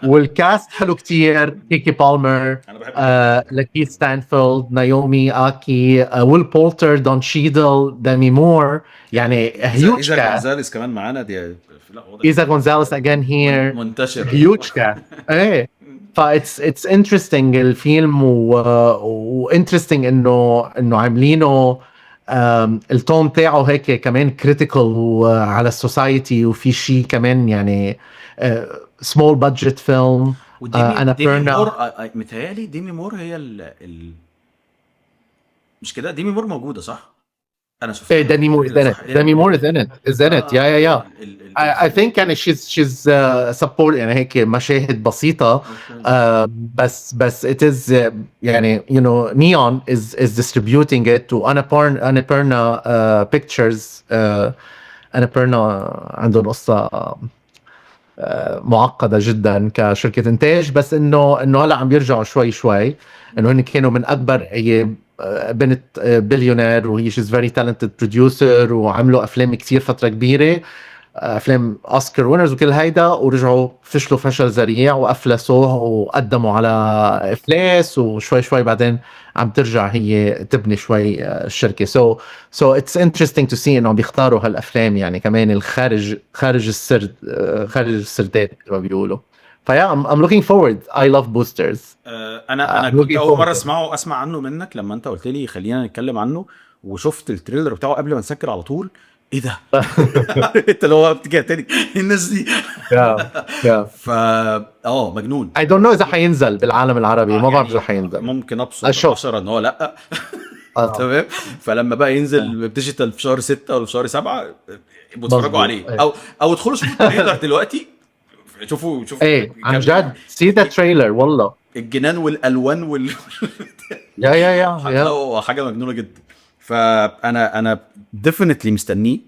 S1: وال cast حلو كتير، كيكي بالمر،
S2: انا بحب
S1: لاكيث ستانفيلد، نايومي اكي، ويل بولتر، دون شيدل، دامي مور، يعني huge
S2: ايزا
S1: cast.
S2: جونزاليس كمان معانا دي. لا واضح.
S1: ايزا غونزاليس again here.
S2: منتشر.
S1: huge cast، ايه. ف it's interesting الفيلم، و interesting انه عاملينه ال tone تاعه هيك كمان critical على ال society، وفي شيء كمان يعني small budget film.
S2: وديمي
S1: انا
S2: ديمي
S1: بيرنا.
S2: مور، متهيألي ديمي مور هي ال مش كده؟ ديمي مور موجودة صح؟ انا شفتها.
S1: ايه، ديمي مور is in it. ديمي مور is in it، is in it، yeah yeah yeah. I think يعني she's support، يعني هيك مشاهد بسيطة، بس it is يعني Neon is distributing it و Annapurna Pictures. Annapurna عندهم قصة معقدة جدا كشركة إنتاج، بس إنه هلا عم بيرجعوا شوي شوي، إنه هن كانوا من أكبر، هي بنت بليونير وهي she's very talented producer، وعملوا أفلام كتير فترة كبيرة، افلام Oscar winners وكل هيدا، ورجعوا فشلوا فشل ذريع وافلسوه وقدموا على افلاس، وشوي شوي بعدين عم ترجع هي تبني شوي الشركه. so it's interesting to see انه عم بيختاروا هالافلام، يعني كمان الخارج، خارج السرد، خارج السردات مثل ما بيقولوا. ف yeah، I'm looking forward. I love boosters.
S2: انا كنت اول مرة اسمع عنه منك لما انت قلت لي خلينا نتكلم عنه، وشفت ال trailer بتاعه قبل ما نسكر على طول. ايه ده؟ انت اللي هو بتجي تاني الناس دي.
S1: yeah.
S2: فا مجنون.
S1: I don't know اذا حينزل بالعالم العربي، ما بعرف اذا حينزل.
S2: ممكن ابصر 10 ان هو لا. تمام. فلما بقى ينزل digital في شهر 6 ولا في شهر 7 بتفرجوا عليه، او ادخلوا شوفوا ال trailer دلوقتي، شوفوا
S1: ايه عن جد see the trailer والله
S2: الجنان والالوان وال
S1: yeah yeah yeah
S2: yeah حاجة مجنونة جدا. فانا definitely مستنيه،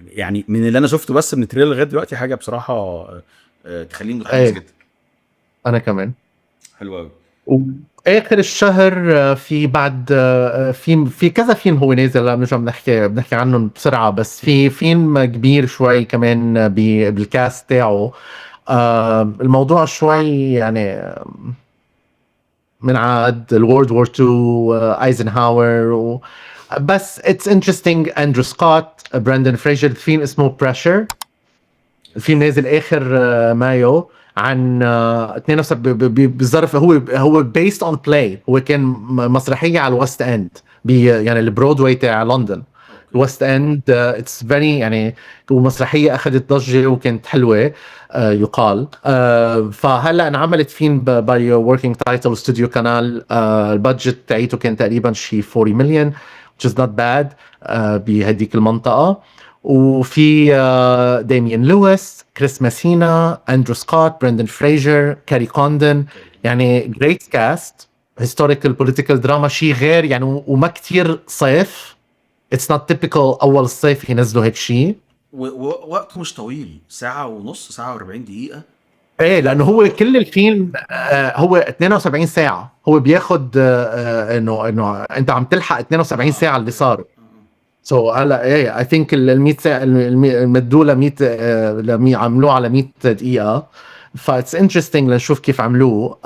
S2: يعني من اللي انا شفته بس من ال trailer لغاية دلوقتي حاجة بصراحة تخليني متحمس جدا.
S1: انا كمان.
S2: حلو قوي.
S1: واخر الشهر في بعد في كذا فيلم هو نازل، لا بنرجع بنحكي عنهم بسرعة، بس في فيلم كبير شوي كمان بال cast تاعه. الموضوع شوي يعني من عاد ال World War 2، ايزنهاور بس it's interesting. اندرو سكوت، براندن فريجر، الفيلم اسمه Pressure. الفيلم نازل اخر مايو عن 72 بالظرف. هو based on play، هو كان مسرحية على ال West End، يعني البرودواي تاع لندن، ال West End. it's very يعني، ومسرحيه اخذت ضجه وكانت حلوة يقال. فهلا انعملت فيلم by Working Title Studio Canal. ال budget تاعيته كان تقريبا شي 40 مليون، which is not bad بهديك المنطقة. وفي داميان لويس، كريس ماسينا، اندرو سكوت، براندن فريجر، كاري كوندن، يعني great cast. historical political drama، شيء غير يعني، وما كتير صيف. it's not typical اول الصيف ينزلوا هيك شيء،
S2: ووقته مش طويل، ساعة ونص، ساعة و40 دقيقة.
S1: ايه لانه هو كل الفيلم هو 72 ساعة، هو بياخد انه انت عم تلحق 72 ساعة اللي صار. so هلا ايه I think ال 100 ساعة مدوه ل 100، عملوه على 100 دقيقة. ف it's interesting لنشوف كيف عملوه.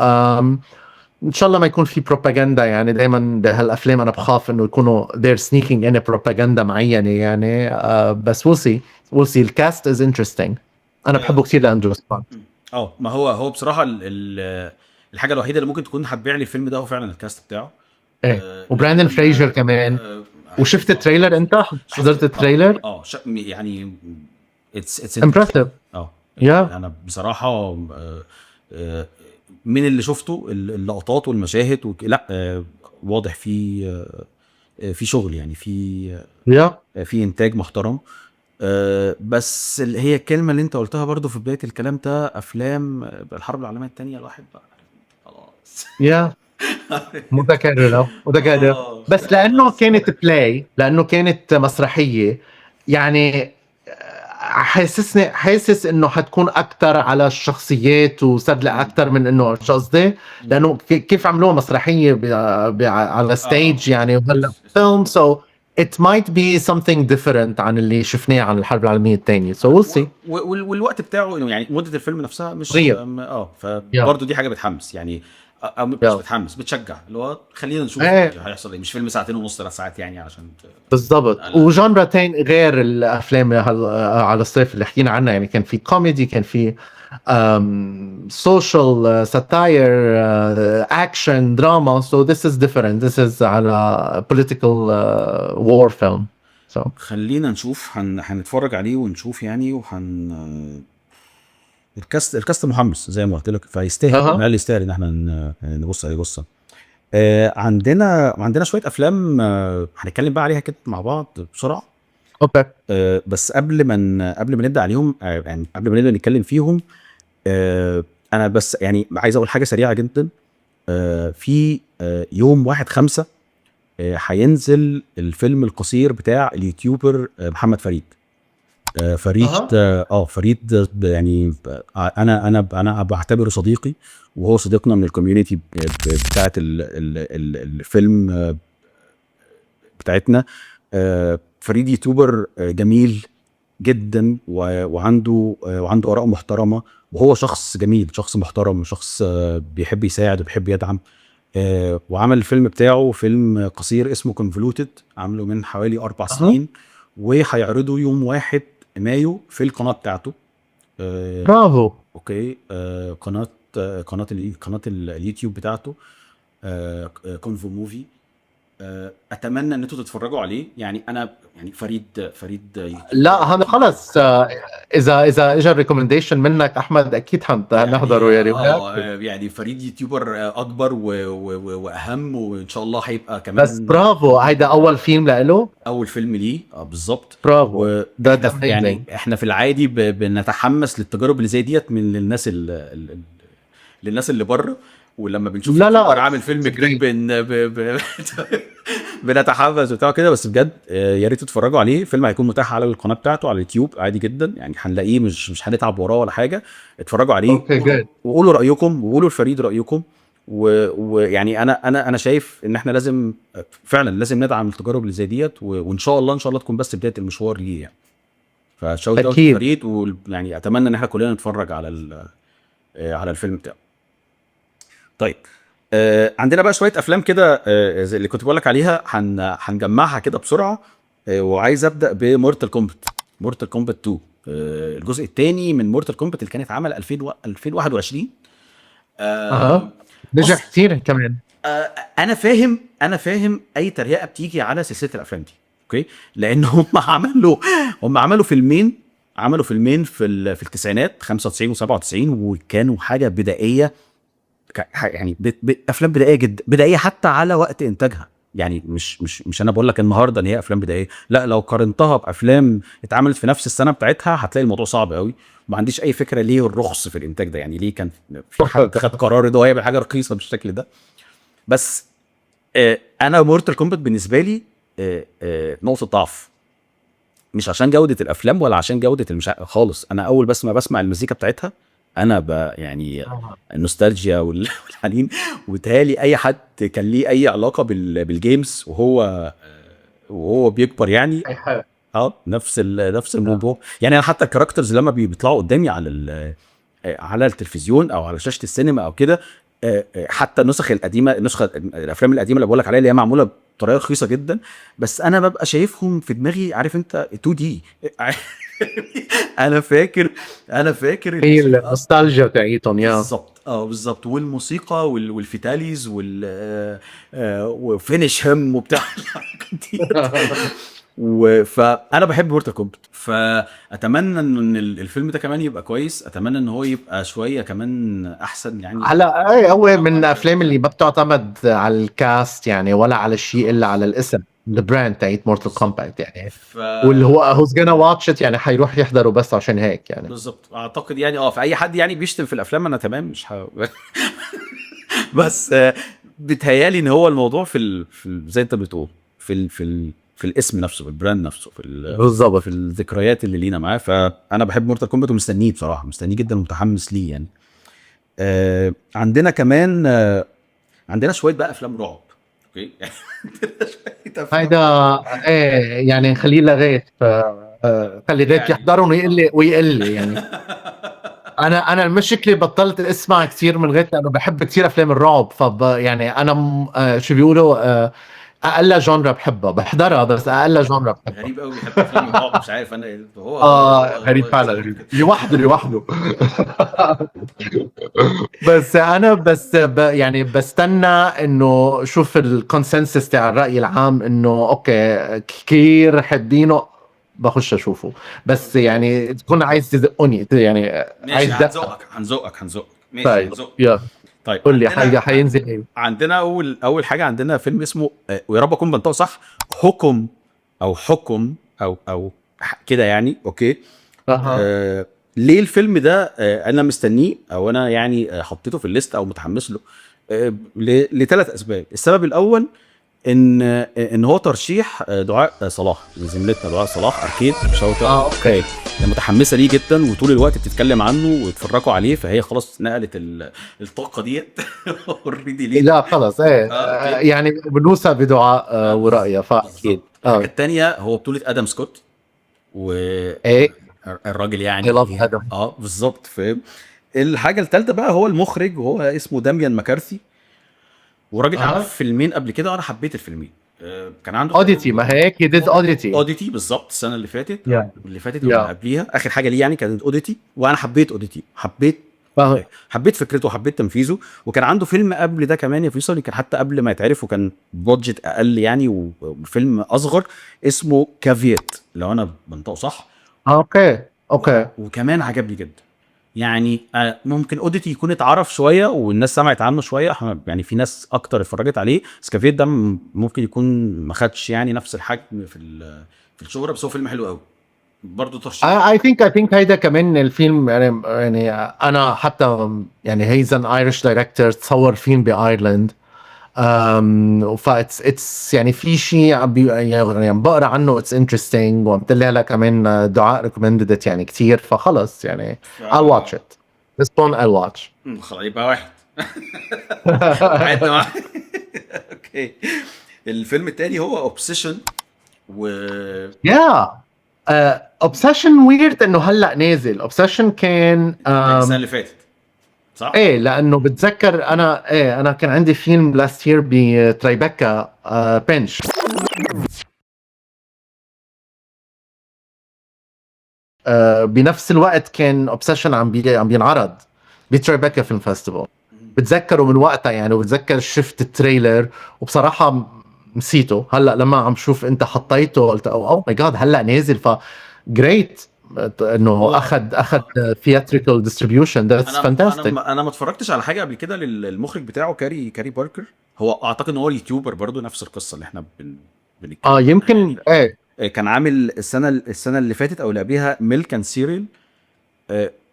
S1: ان شاء الله ما يكون في بروباغندا، يعني دائما بهالافلام انا بخاف انه يكونوا they're sneaking in propaganda معينة يعني، بس we'll see، we'll see. ال cast is interesting، انا بحبه كثير لاندرو سكوت.
S2: ما هو بصراحة الحاجة الوحيدة اللي ممكن تكون هتبيع لي الفيلم ده هو فعلا ال cast بتاعه.
S1: ايه وبراندن فريجر كمان. وشفت ال trailer انت؟ حضرت ال trailer؟
S2: يعني it's
S1: impressive.
S2: yeah. انا بصراحة من اللي شفته اللقطات والمشاهد لا واضح في شغل، يعني في انتاج محترم. بس هي الكلمة اللي انت قلتها برضو في بداية الكلام ده، افلام الحرب العالمية الثانية الواحد بقى خلاص
S1: yeah متكررة متكررة. بس لانه كانت play، لانه كانت مسرحية، يعني حاسس انه حتكون اكثر على الشخصيات وسردل اكثر من انه شو قصدي، لانه كيف عملوها مسرحية على stage يعني، وهلا فيلم. so it might be something different عن اللي شفناه عن الحرب العالمية الثانيه، so we'll see.
S2: والوقت بتاعه يعني مده الفيلم نفسها مش
S1: صغير.
S2: فبرضه دي حاجة بتحمس يعني، او مش بتحمس، بتشجع، اللي هو خلينا نشوف هيحصل ايه، مش فيلم ساعتين ونص 3 ساعات يعني عشان
S1: بالضبط. و genre تاني غير الافلام على الصيف اللي حكينا عنها، يعني كان في كوميدي، كان في social satire، action، drama، so this is different، this is على political war film، so
S2: خلينا نشوف، هنتفرج عليه ونشوف يعني، وهن ال cast محمس زي ما قلت لك، فيستاهل. الاقل يستاهل ان احنا نبص عليه بصه. عندنا شوية افلام هنتكلم بقى عليها كده مع بعض بسرعه.
S1: okay.
S2: بس قبل ما نبدا عليهم، يعني قبل ما نبدا نتكلم فيهم، انا بس يعني عايز اقول حاجة سريعة جدا. في يوم 1/5 هينزل الفيلم القصير بتاع ال YouTuber محمد فريد. فريد فريد، يعني انا بعتبره صديقي، وهو صديقنا من ال community بتاعه الفيلم بتاعتنا. فريد YouTuber جميل جدا وعنده اراء محترمه، وهو شخص جميل، شخص محترم، شخص بيحب يساعد وبيحب يدعم. وعمل الفيلم بتاعه، فيلم قصير اسمه Convoluted، عامله من حوالي 4 سنين، وهيعرضه يوم 1 مايو في القناة بتاعته.
S1: برافو.
S2: okay، قناه اليوتيوب بتاعته Convo Movie. اتمنى ان انتوا تتفرجوا عليه، يعني انا يعني فريد YouTuber.
S1: لا هذا خلص، اذا اجى ال recommendation منك احمد اكيد حنحضره يا ريت.
S2: يعني فريد YouTuber اكبر واهم، وان شاء الله هيبقى كمان.
S1: بس برافو، هيدا اول فيلم لإله؟
S2: اول فيلم ليه، بالظبط.
S1: برافو. ده
S2: يعني احنا في العادي بنتحمس للتجارب اللي زي ديت من للناس اللي بره، ولما بنشوف
S1: لا لا.
S2: YouTuber عامل فيلم جديد بن ب... ب... بنتحفز وبتاع كده. بس بجد يا ريت تتفرجوا عليه. فيلم هيكون متاح على القناة بتاعته على اليوتيوب عادي جدا، يعني هنلاقيه، مش هنتعب وراه ولا حاجه. اتفرجوا عليه
S1: okay good.
S2: وقولوا رايكم، وقولوا لفريد رايكم. ويعني انا شايف ان احنا لازم فعلا لازم ندعم التجارب اللي زي ديت، وان شاء الله ان شاء الله تكون بس بداية المشوار ليه يعني. ف shout out فريد، ويعني اتمنى ان احنا كلنا نتفرج على الفيلم بتاعه. طيب، عندنا بقى شوية افلام كده زي اللي كنت بقول لك عليها، هنجمعها كده بسرعه، وعايز ابدا ب Mortal Kombat، Mortal Kombat 2، الجزء الثاني من Mortal Kombat اللي كان اتعمل 2000 2021.
S1: اها، نجح كثير كمان.
S2: انا فاهم اي تريقه بتيجي على سلسلة الافلام دي، okay، لان هم عملوا فيلمين، عملوا فيلمين في التسعينات، 95 و97، وكانوا حاجة بدائيه، يعني افلام بدائية جدا، بدائية حتى على وقت انتاجها. يعني مش انا بقول لك النهارده ان هي افلام بدائيه، لا، لو قارنتها بافلام اتعملت في نفس السنة بتاعتها هتلاقي الموضوع صعب قوي. ما عنديش اي فكرة ليه الرخص في الانتاج ده، يعني ليه كان في حد خد قرار ان هو يعمل حاجة رخيصة بالشكل ده؟ بس انا Mortal Kombat بالنسبة لي نقطة ضعف، مش عشان جوده الافلام ولا عشان جوده خالص. انا اول بس ما بسمع المزيكا بتاعتها انا يعني النوستالجيا والحنين، وبالتالي اي حد كان ليه اي علاقة بال games وهو بيكبر يعني. نفس الموضوع. يعني انا حتى ال characters لما بيطلعوا قدامي على التلفزيون او على شاشة السينما او كده، حتى النسخ القديمه، النسخة الافلام القديمة اللي بقول لك عليها اللي هي معمولة بطريقة رخيصة جدا، بس انا ببقى شايفهم في دماغي، عارف انت 2D. انا فاكر
S1: هي النوستالجيا تاعيتهم يا
S2: بالظبط، بالظبط، والموسيقى وال fatalities و finish him وبتاع الحركات دي. فانا بحب Mortal Kombat، فاتمنى ان الفيلم ده كمان يبقى كويس، اتمنى ان هو يبقى شوية كمان احسن يعني.
S1: هلا ايه، هو من الافلام اللي ما بتعتمد على ال cast يعني ولا على الشيء الا على الاسم، ال brand تاعت Mortal Kombat يعني. واللي هو who's gonna watch it يعني حيروح يحضره بس عشان هيك يعني.
S2: بالظبط، اعتقد يعني فاي حد يعني بيشتم في الافلام انا تمام، مش بس بيتهيالي ان هو الموضوع في زي انت بتقول في الاسم نفسه، في ال brand نفسه،
S1: بالظبط
S2: في الذكريات اللي لينا معاه. فانا بحب Mortal Kombat ومستنيه بصراحه، مستنيه جدا ومتحمس ليه يعني. عندنا كمان عندنا شوية بقى افلام رعب، okay.
S1: هيدا ايه يعني خليه لغيث، خلي غيث
S2: يعني
S1: يحضرهم ويقول لي يعني. انا المشكلة بطلت اسمع كثير من غيث لانه بحب كثير افلام الرعب، فب يعني انا شو بيقولوا اقل genre بحبها بحضرها، بس اقل genre بحبها.
S2: غريب قوي بيحب افلام الرعب، مش عارف انا هو
S1: غريب فعلا، غريب لوحده. بس انا بس يعني بستنى انه شوف ال consensus تاع الراي العام انه okay كثير حابينه بخش اشوفه، بس يعني تكون عايز تزقني يعني.
S2: عايز هنزقك ماشي.
S1: طيب
S2: هنزقك.
S1: يلا
S2: طيب
S1: قول لي حاجة حينزل ايه؟
S2: عندنا اول حاجة عندنا فيلم اسمه ويا رب اكون بنطقه صح، حكم او حكم او كده يعني. okay. ليه الفيلم ده انا مستنيه او انا يعني حطيته في ال list او متحمس له؟ لثلاث اسباب. السبب الاول ان هو ترشيح دعاء صلاح، زميلتنا دعاء صلاح اكيد شوطه.
S1: okay.
S2: متحمسة ليه جدا وطول الوقت بتتكلم عنه وتفرجوا عليه، فهي خلاص نقلت الطاقة ديت already ليه.
S1: لا خلاص ايه يعني بنوثق بدعاء ورايها فاكيد.
S2: الحاجة الثانية هو بطوله ادم سكوت، و
S1: ايه
S2: الراجل يعني
S1: I love ادم.
S2: بالظبط فاهم. الحاجة الثالثة بقى هو المخرج، وهو اسمه داميان مكارثي، وراجل عمل فيلمين قبل كده وانا حبيت الفيلمين. كان عنده
S1: Oddity، ما هيك he did Oddity.
S2: Oddity بالظبط السنة اللي فاتت اللي فاتت اللي قبليها، اخر حاجة ليه يعني كانت Oddity، وانا حبيت Oddity، حبيت فكرته وحبيت تنفيذه. وكان عنده فيلم قبل ده كمان يا فيصل، كان حتى قبل ما يتعرف وكان budget اقل يعني وفيلم اصغر، اسمه Caveat لو انا بنطقه صح.
S1: okay.
S2: وكمان عجبني جدا يعني. ممكن Oddity يكون اتعرف شوية والناس سمعت عنه شوية، يعني في ناس اكتر اتفرجت عليه، بس Caveat ده ممكن يكون ما خدش يعني نفس الحجم في الشهرة، بس هو فيلم حلو قوي برضه. ترشيح
S1: I think هيدا كمان الفيلم يعني انا حتى يعني he's an Irish director، تصور فيلم بايرلند، ف it's يعني في شيء يعني بقرا عنه it's interesting، وعم لها كمان دعاء recommended يعني كثير، فخلص يعني I'll watch it this one I'll watch.
S2: خلاص يبقى واحد. okay. الفيلم الثاني هو Obsession. و
S1: Obsession weird انه هلا نازل. Obsession كان
S2: السنة اللي فاتت صح؟
S1: ايه لانه بتذكر انا انا كان عندي فيلم last year ب Tribeca Pinch، بنفس الوقت كان Obsession عم بينعرض ب Tribeca Film Festival، بتذكره من وقتها يعني، وبتذكر شفت ال trailer وبصراحة نسيته. هلا لما عم شوف انت حطيته قلت oh my God هلا نازل، ف great انه اخذ theatrical distribution. that's fantastic.
S2: انا ما اتفرجتش على حاجة قبل كده للمخرج بتاعه كاري باركر، هو اعتقد ان هو YouTuber برضو، نفس القصة اللي احنا بنتكلم
S1: يمكن
S2: يعني.
S1: ايه
S2: كان عامل السنة اللي فاتت او اللي قبلها Milk and Serial.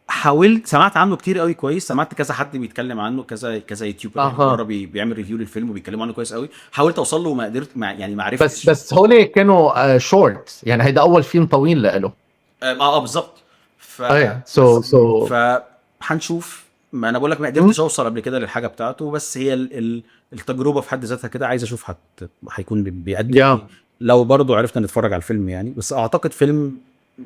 S2: حاولت، سمعت عنه كتير قوي كويس، سمعت كذا حد بيتكلم عنه، كذا كذا YouTuber بره بيعمل review للفيلم وبيتكلموا عنه كويس قوي. حاولت اوصل له وما قدرت، يعني ما عرفتش.
S1: بس هول كانوا شورت يعني، هيدا اول فيلم طويل له.
S2: بالظبط. ف
S1: so
S2: فهنشوف. ما انا بقول لك ما قدرتش اوصل قبل كده للحاجة بتاعته، بس هي التجربة في حد ذاتها كده عايز اشوف هيكون بيقدم لو برضو عرفنا نتفرج على الفيلم يعني. بس اعتقد فيلم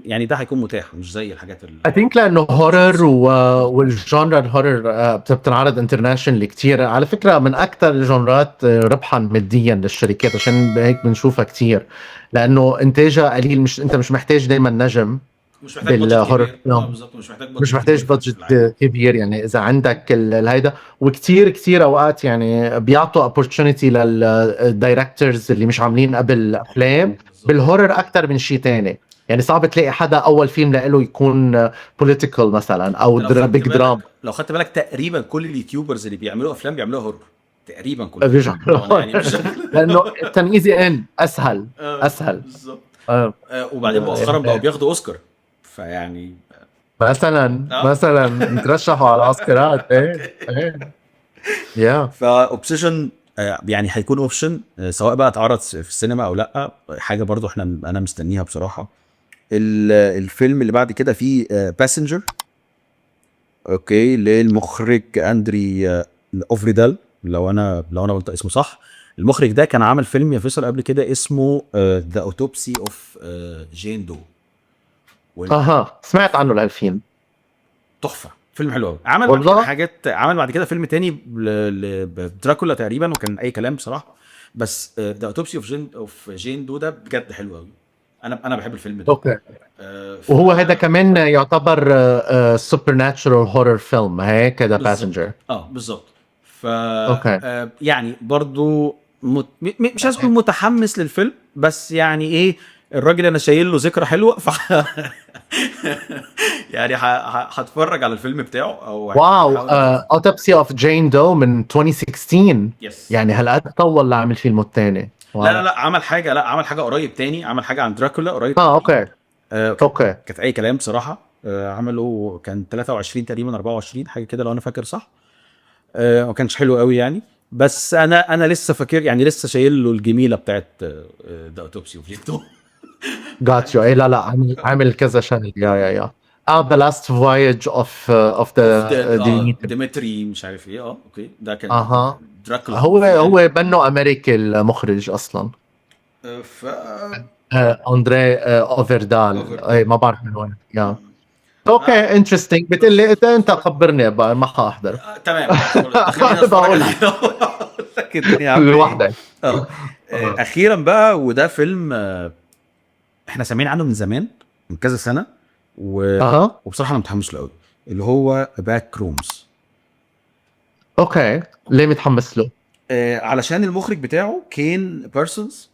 S2: يعني ده هيكون متاح، مش زي الحاجات
S1: I think لانه horror وال genre ال horror بتنعرض international كتير على فكرة، من اكثر ال genre ات ربحا ماديا للشركات، عشان هيك بنشوفها كتير لانه انتاجها قليل، مش انت مش محتاج دائما نجم،
S2: مش محتاج budget كبير. بالظبط،
S1: مش محتاج budget كبير يعني اذا عندك الهيدا. وكتير كتير اوقات يعني بيعطوا opportunity لل directors اللي مش عاملين قبل افلام بال horror اكثر من شيء تاني يعني. صعب تلاقي حدا اول فيلم له يكون political مثلا او big drama.
S2: لو خدت بالك تقريبا كل ال YouTubers اللي بيعملوا افلام بيعملوها horror تقريبا كله
S1: يعني مش لانه التنقيزي ان اسهل اسهل
S2: بالظبط. وبعدين مؤخرا بقوا بياخدوا اوسكار، فيعني
S1: مثلا ترشحوا على اوسكارات. ايه يا
S2: ف Obsession يعني هيكون option سواء بقى اتعرض في السينما او لا، حاجة برضو انا مستنيها بصراحة. الفيلم اللي بعد كده فيه Passenger، okay، للمخرج اندري اوفريدال. لو انا قلت اسمه صح. المخرج ده كان عامل فيلم يا فيصل قبل كده اسمه The Autopsy of Jane Doe.
S1: اها، سمعت عنه لهالفيلم.
S2: تحفه، فيلم حلو قوي. عمل بعد
S1: والله؟
S2: كده حاجات، عمل بعد كده فيلم تاني بدراكولا تقريبا، وكان اي كلام بصراحه، بس The Autopsy of Jane Doe ده بجد حلو قوي. انا بحب الفيلم ده.
S1: وهو هذا كمان يعتبر supernatural horror film هيك The
S2: بالظبط.
S1: Passenger.
S2: اه بالظبط. ف يعني برضو مش عايز اقول متحمس للفيلم، بس يعني ايه، الراجل انا شايل له ذكرى حلوه، يعني هتفرج على الفيلم بتاعه او
S1: wow، Autopsy of Jane Doe من 2016.
S2: yes.
S1: يعني هالقد طول لعمل فيلمه الثاني؟
S2: لا لا لا، عمل حاجه، لا، عمل حاجة قريب تاني، عمل حاجة عن دراكولا قريب. كانت اي كلام بصراحه. عملوا كان 23 تقريبا، 24، حاجة كده لو انا فاكر صح. ما كانش حلو قوي يعني، بس انا لسه فاكر، يعني لسه شايل له الجميلة بتاعت The Autopsy of Jane Doe.
S1: got you. اي لا لا، عامل كذا شغله. yeah yeah yeah، The Last Voyage of the
S2: ديمتري مش عارف ايه. Okay، ده كان دراكولا.
S1: هو بنو امريكي المخرج اصلا.
S2: ف
S1: اندري اوفردال.
S2: أوفردال.
S1: اي، ما بعرف من وين. yeah، okay، interesting. بتقلي انت خبرني بقى، ما حاحضر.
S2: تمام، خلينا نتفرج
S1: بقول.
S2: لك الدنيا عاملة إيه.
S1: لوحدك.
S2: اخيرا بقى، وده فيلم احنا سامعين عنه من زمان، من كذا سنة وبصراحة انا متحمس له قوي، اللي هو Backrooms.
S1: okay، ليه متحمس له؟
S2: علشان المخرج بتاعه كين بارسونز.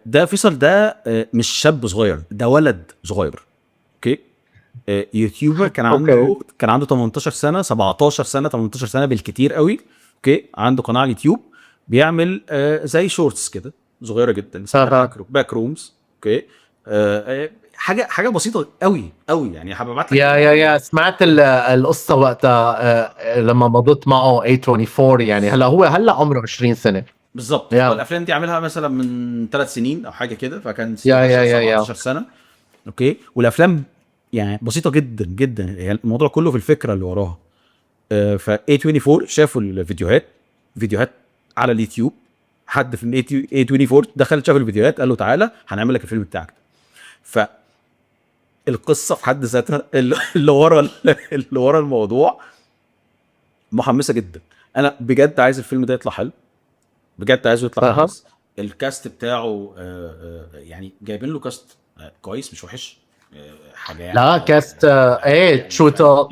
S2: ده فيصل، ده مش شاب صغير، ده ولد صغير، okay، YouTuber كان عنده كان عنده 18 سنه، 17 سنه، 18 سنة بالكتير قوي، okay، عنده قناة على اليوتيوب بيعمل زي shorts كده صغيرة جدا اسمها Backrooms، okay، حاجة بسيطة قوي قوي يعني، هبعت لك.
S1: yeah yeah yeah، سمعت القصة وقتها لما مضيت معه A24. يعني هلا هو هلا عمره 20 سنه.
S2: بالظبط. الافلام دي عاملها مثلا من 3 سنين او حاجة كده، فكان
S1: yeah yeah yeah yeah.
S2: 17 سنه، okay، والافلام يعني بسيطة جدا جدا، يعني الموضوع كله في الفكرة اللي وراها. ف A24 شافوا الفيديوهات، فيديوهات على اليوتيوب، حد في A24 دخل شاف الفيديوهات، قال له تعالى هنعمل لك الفيلم بتاعك ده. ف القصة في حد ذاتها اللي ورا الموضوع محمسه جدا. انا بجد عايز الفيلم ده يطلع حلو، بجد عايزه يطلع كويس. ال cast بتاعه يعني جايبين له cast كويس، مش وحش، حاجة يعني.
S1: لا، cast ايه،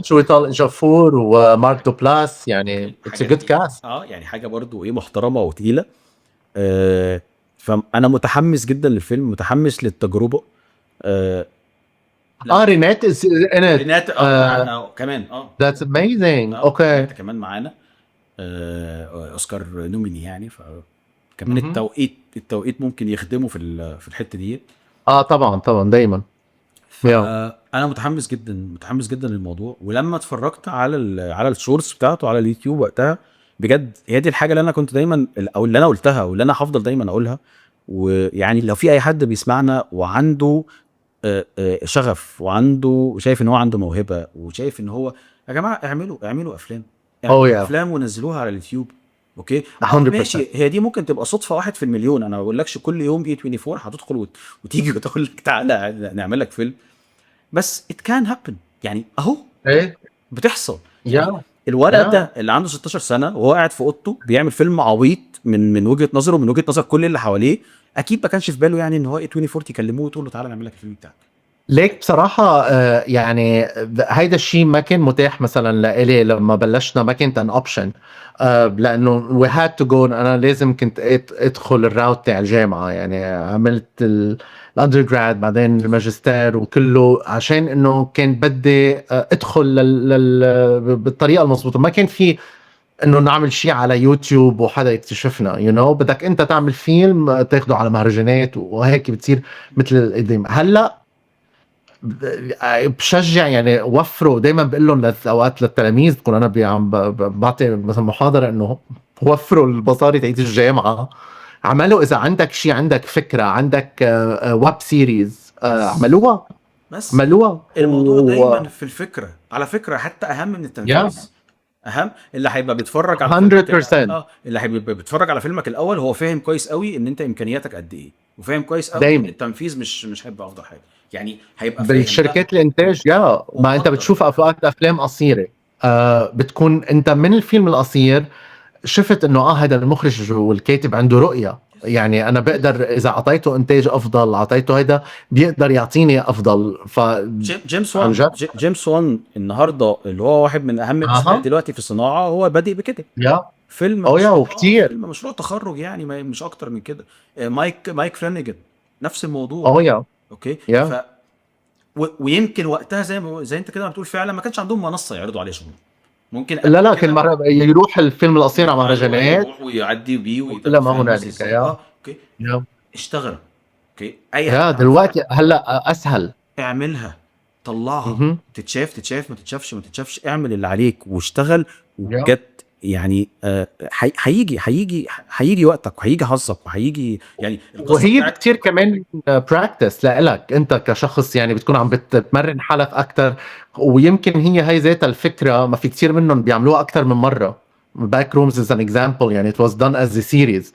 S1: تشويتال جافور ومارك دوبلاس، يعني it's a good cast.
S2: اه، يعني حاجة برضو ايه محترمه وتقيله. فانا متحمس جدا للفيلم، متحمس للتجربه.
S1: رينات is in it.
S2: رينات كمان.
S1: that's amazing. okay.
S2: كمان معانا Oscar nominee يعني، ف كمان التوقيت ممكن يخدمه في الحتة دي.
S1: اه طبعا طبعا، دايما.
S2: انا متحمس جدا، متحمس جدا للموضوع. ولما اتفرجت على ال shorts بتاعته على اليوتيوب وقتها، بجد هي دي الحاجة اللي انا كنت دايما او اللي انا قلتها واللي انا هفضل دايما اقولها. ويعني لو في اي حد بيسمعنا وعنده شغف وعنده شايف ان هو عنده موهبة وشايف ان هو، يا جماعة اعملوا افلام، اعملوا افلام ونزلوها على اليوتيوب، okay.
S1: 100%.
S2: ماشي، هي دي ممكن تبقى صدفة واحد في المليون. انا ما بقولكش كل يوم A24 هتدخل وتيجي وتقول لك تعالى نعمل لك فيلم، بس it can happen يعني، اهو بتحصل. الولد ده اللي عنده 16 سنة وهو قاعد في اوضته بيعمل فيلم عبيط من وجهه نظره، من وجهه نظر كل اللي حواليه، اكيد ما كانش في باله يعني ان هو A24 يكلموه وتقول له تعالى نعمل لك الفيلم بتاعك.
S1: ليك بصراحة يعني هيدا الشيء ما كان متاح مثلا لإلي لما بلشنا، ما كانت an option لأنه we had to go، أنا لازم كنت ادخل ال route تاع الجامعة، يعني عملت ال undergrad بعدين الماجستير وكله عشان انه كان بدي ادخل بالطريقة المضبوطة. ما كان في انه نعمل شيء على يوتيوب وحدا يكتشفنا، بدك انت تعمل فيلم تاخده على مهرجانات وهيك بتصير مثل القديم. هلا بشجع يعني وفروا، دائما بقول لهم اوقات للتلاميذ، بكون انا عم بعطي مثلا محاضره، انه وفروا المصاري تاعت الجامعه، عملوا اذا عندك شيء، عندك فكره، عندك web series، عملوها.
S2: بس
S1: عملوها.
S2: الموضوع دايما في الفكرة على فكره، حتى اهم من التنفيذ. اهم اللي هيبقى بيتفرج على فيلمك
S1: 100%.
S2: اللي هيبقى بيتفرج على فيلمك الاول هو فاهم كويس قوي ان انت امكانياتك قد ايه، وفاهم كويس قوي
S1: دايما.
S2: ان التنفيذ مش هيبقى افضل حاجة، يعني هيبقى فاهم
S1: بالشركات الانتاج، yeah، ما انت
S2: ومقدر.
S1: بتشوف اوقات افلام قصيرة، بتكون انت من الفيلم القصير شفت انه هذا المخرج والكاتب عنده رؤية، يعني انا بقدر اذا اعطيته انتاج افضل، اعطيته هيدا بيقدر يعطيني افضل. ف
S2: جيمس
S1: عن
S2: وان،
S1: جد؟
S2: جيمس وان النهارده اللي هو واحد من اهم الاسماء دلوقتي في الصناعة، هو بادئ بكده.
S1: yeah
S2: فيلم
S1: oh yeah،
S2: مشروع
S1: وكتير.
S2: فيلم مشروع تخرج يعني، مش اكتر من كده. مايك فلانيجان نفس الموضوع.
S1: oh yeah.
S2: okay.
S1: yeah.
S2: ويمكن وقتها زي انت كده ما بتقول فعلا ما كانش عندهم منصة يعرضوا عليها شغل. ممكن
S1: لا لا،
S2: قبل
S1: كان
S2: كده
S1: مرة يروح الفيلم القصير على مهرجانات
S2: يروح ويعدي بيه ويبقى
S1: لا، ما
S2: فاهم
S1: هنالك،
S2: قصدي ازاي.
S1: yeah.
S2: okay.
S1: yeah.
S2: اشتغل. okay. اي
S1: yeah
S2: حاجة
S1: دلوقتي هلا اسهل.
S2: اعملها، طلعها، تتشاف تتشاف، ما تتشافش ما تتشافش، اعمل اللي عليك واشتغل. وبجد يعني هيجي وقتك وهيجي حظك وهيجي يعني القصة
S1: وهي
S2: بتاعت
S1: كتير كمان practice لإلك انت كشخص، يعني بتكون عم بتمرن حالك اكثر، ويمكن هي ذاتها الفكرة، ما في كتير منهم بيعملوها اكثر من مرة. Backrooms is an example، يعني it was done as a series.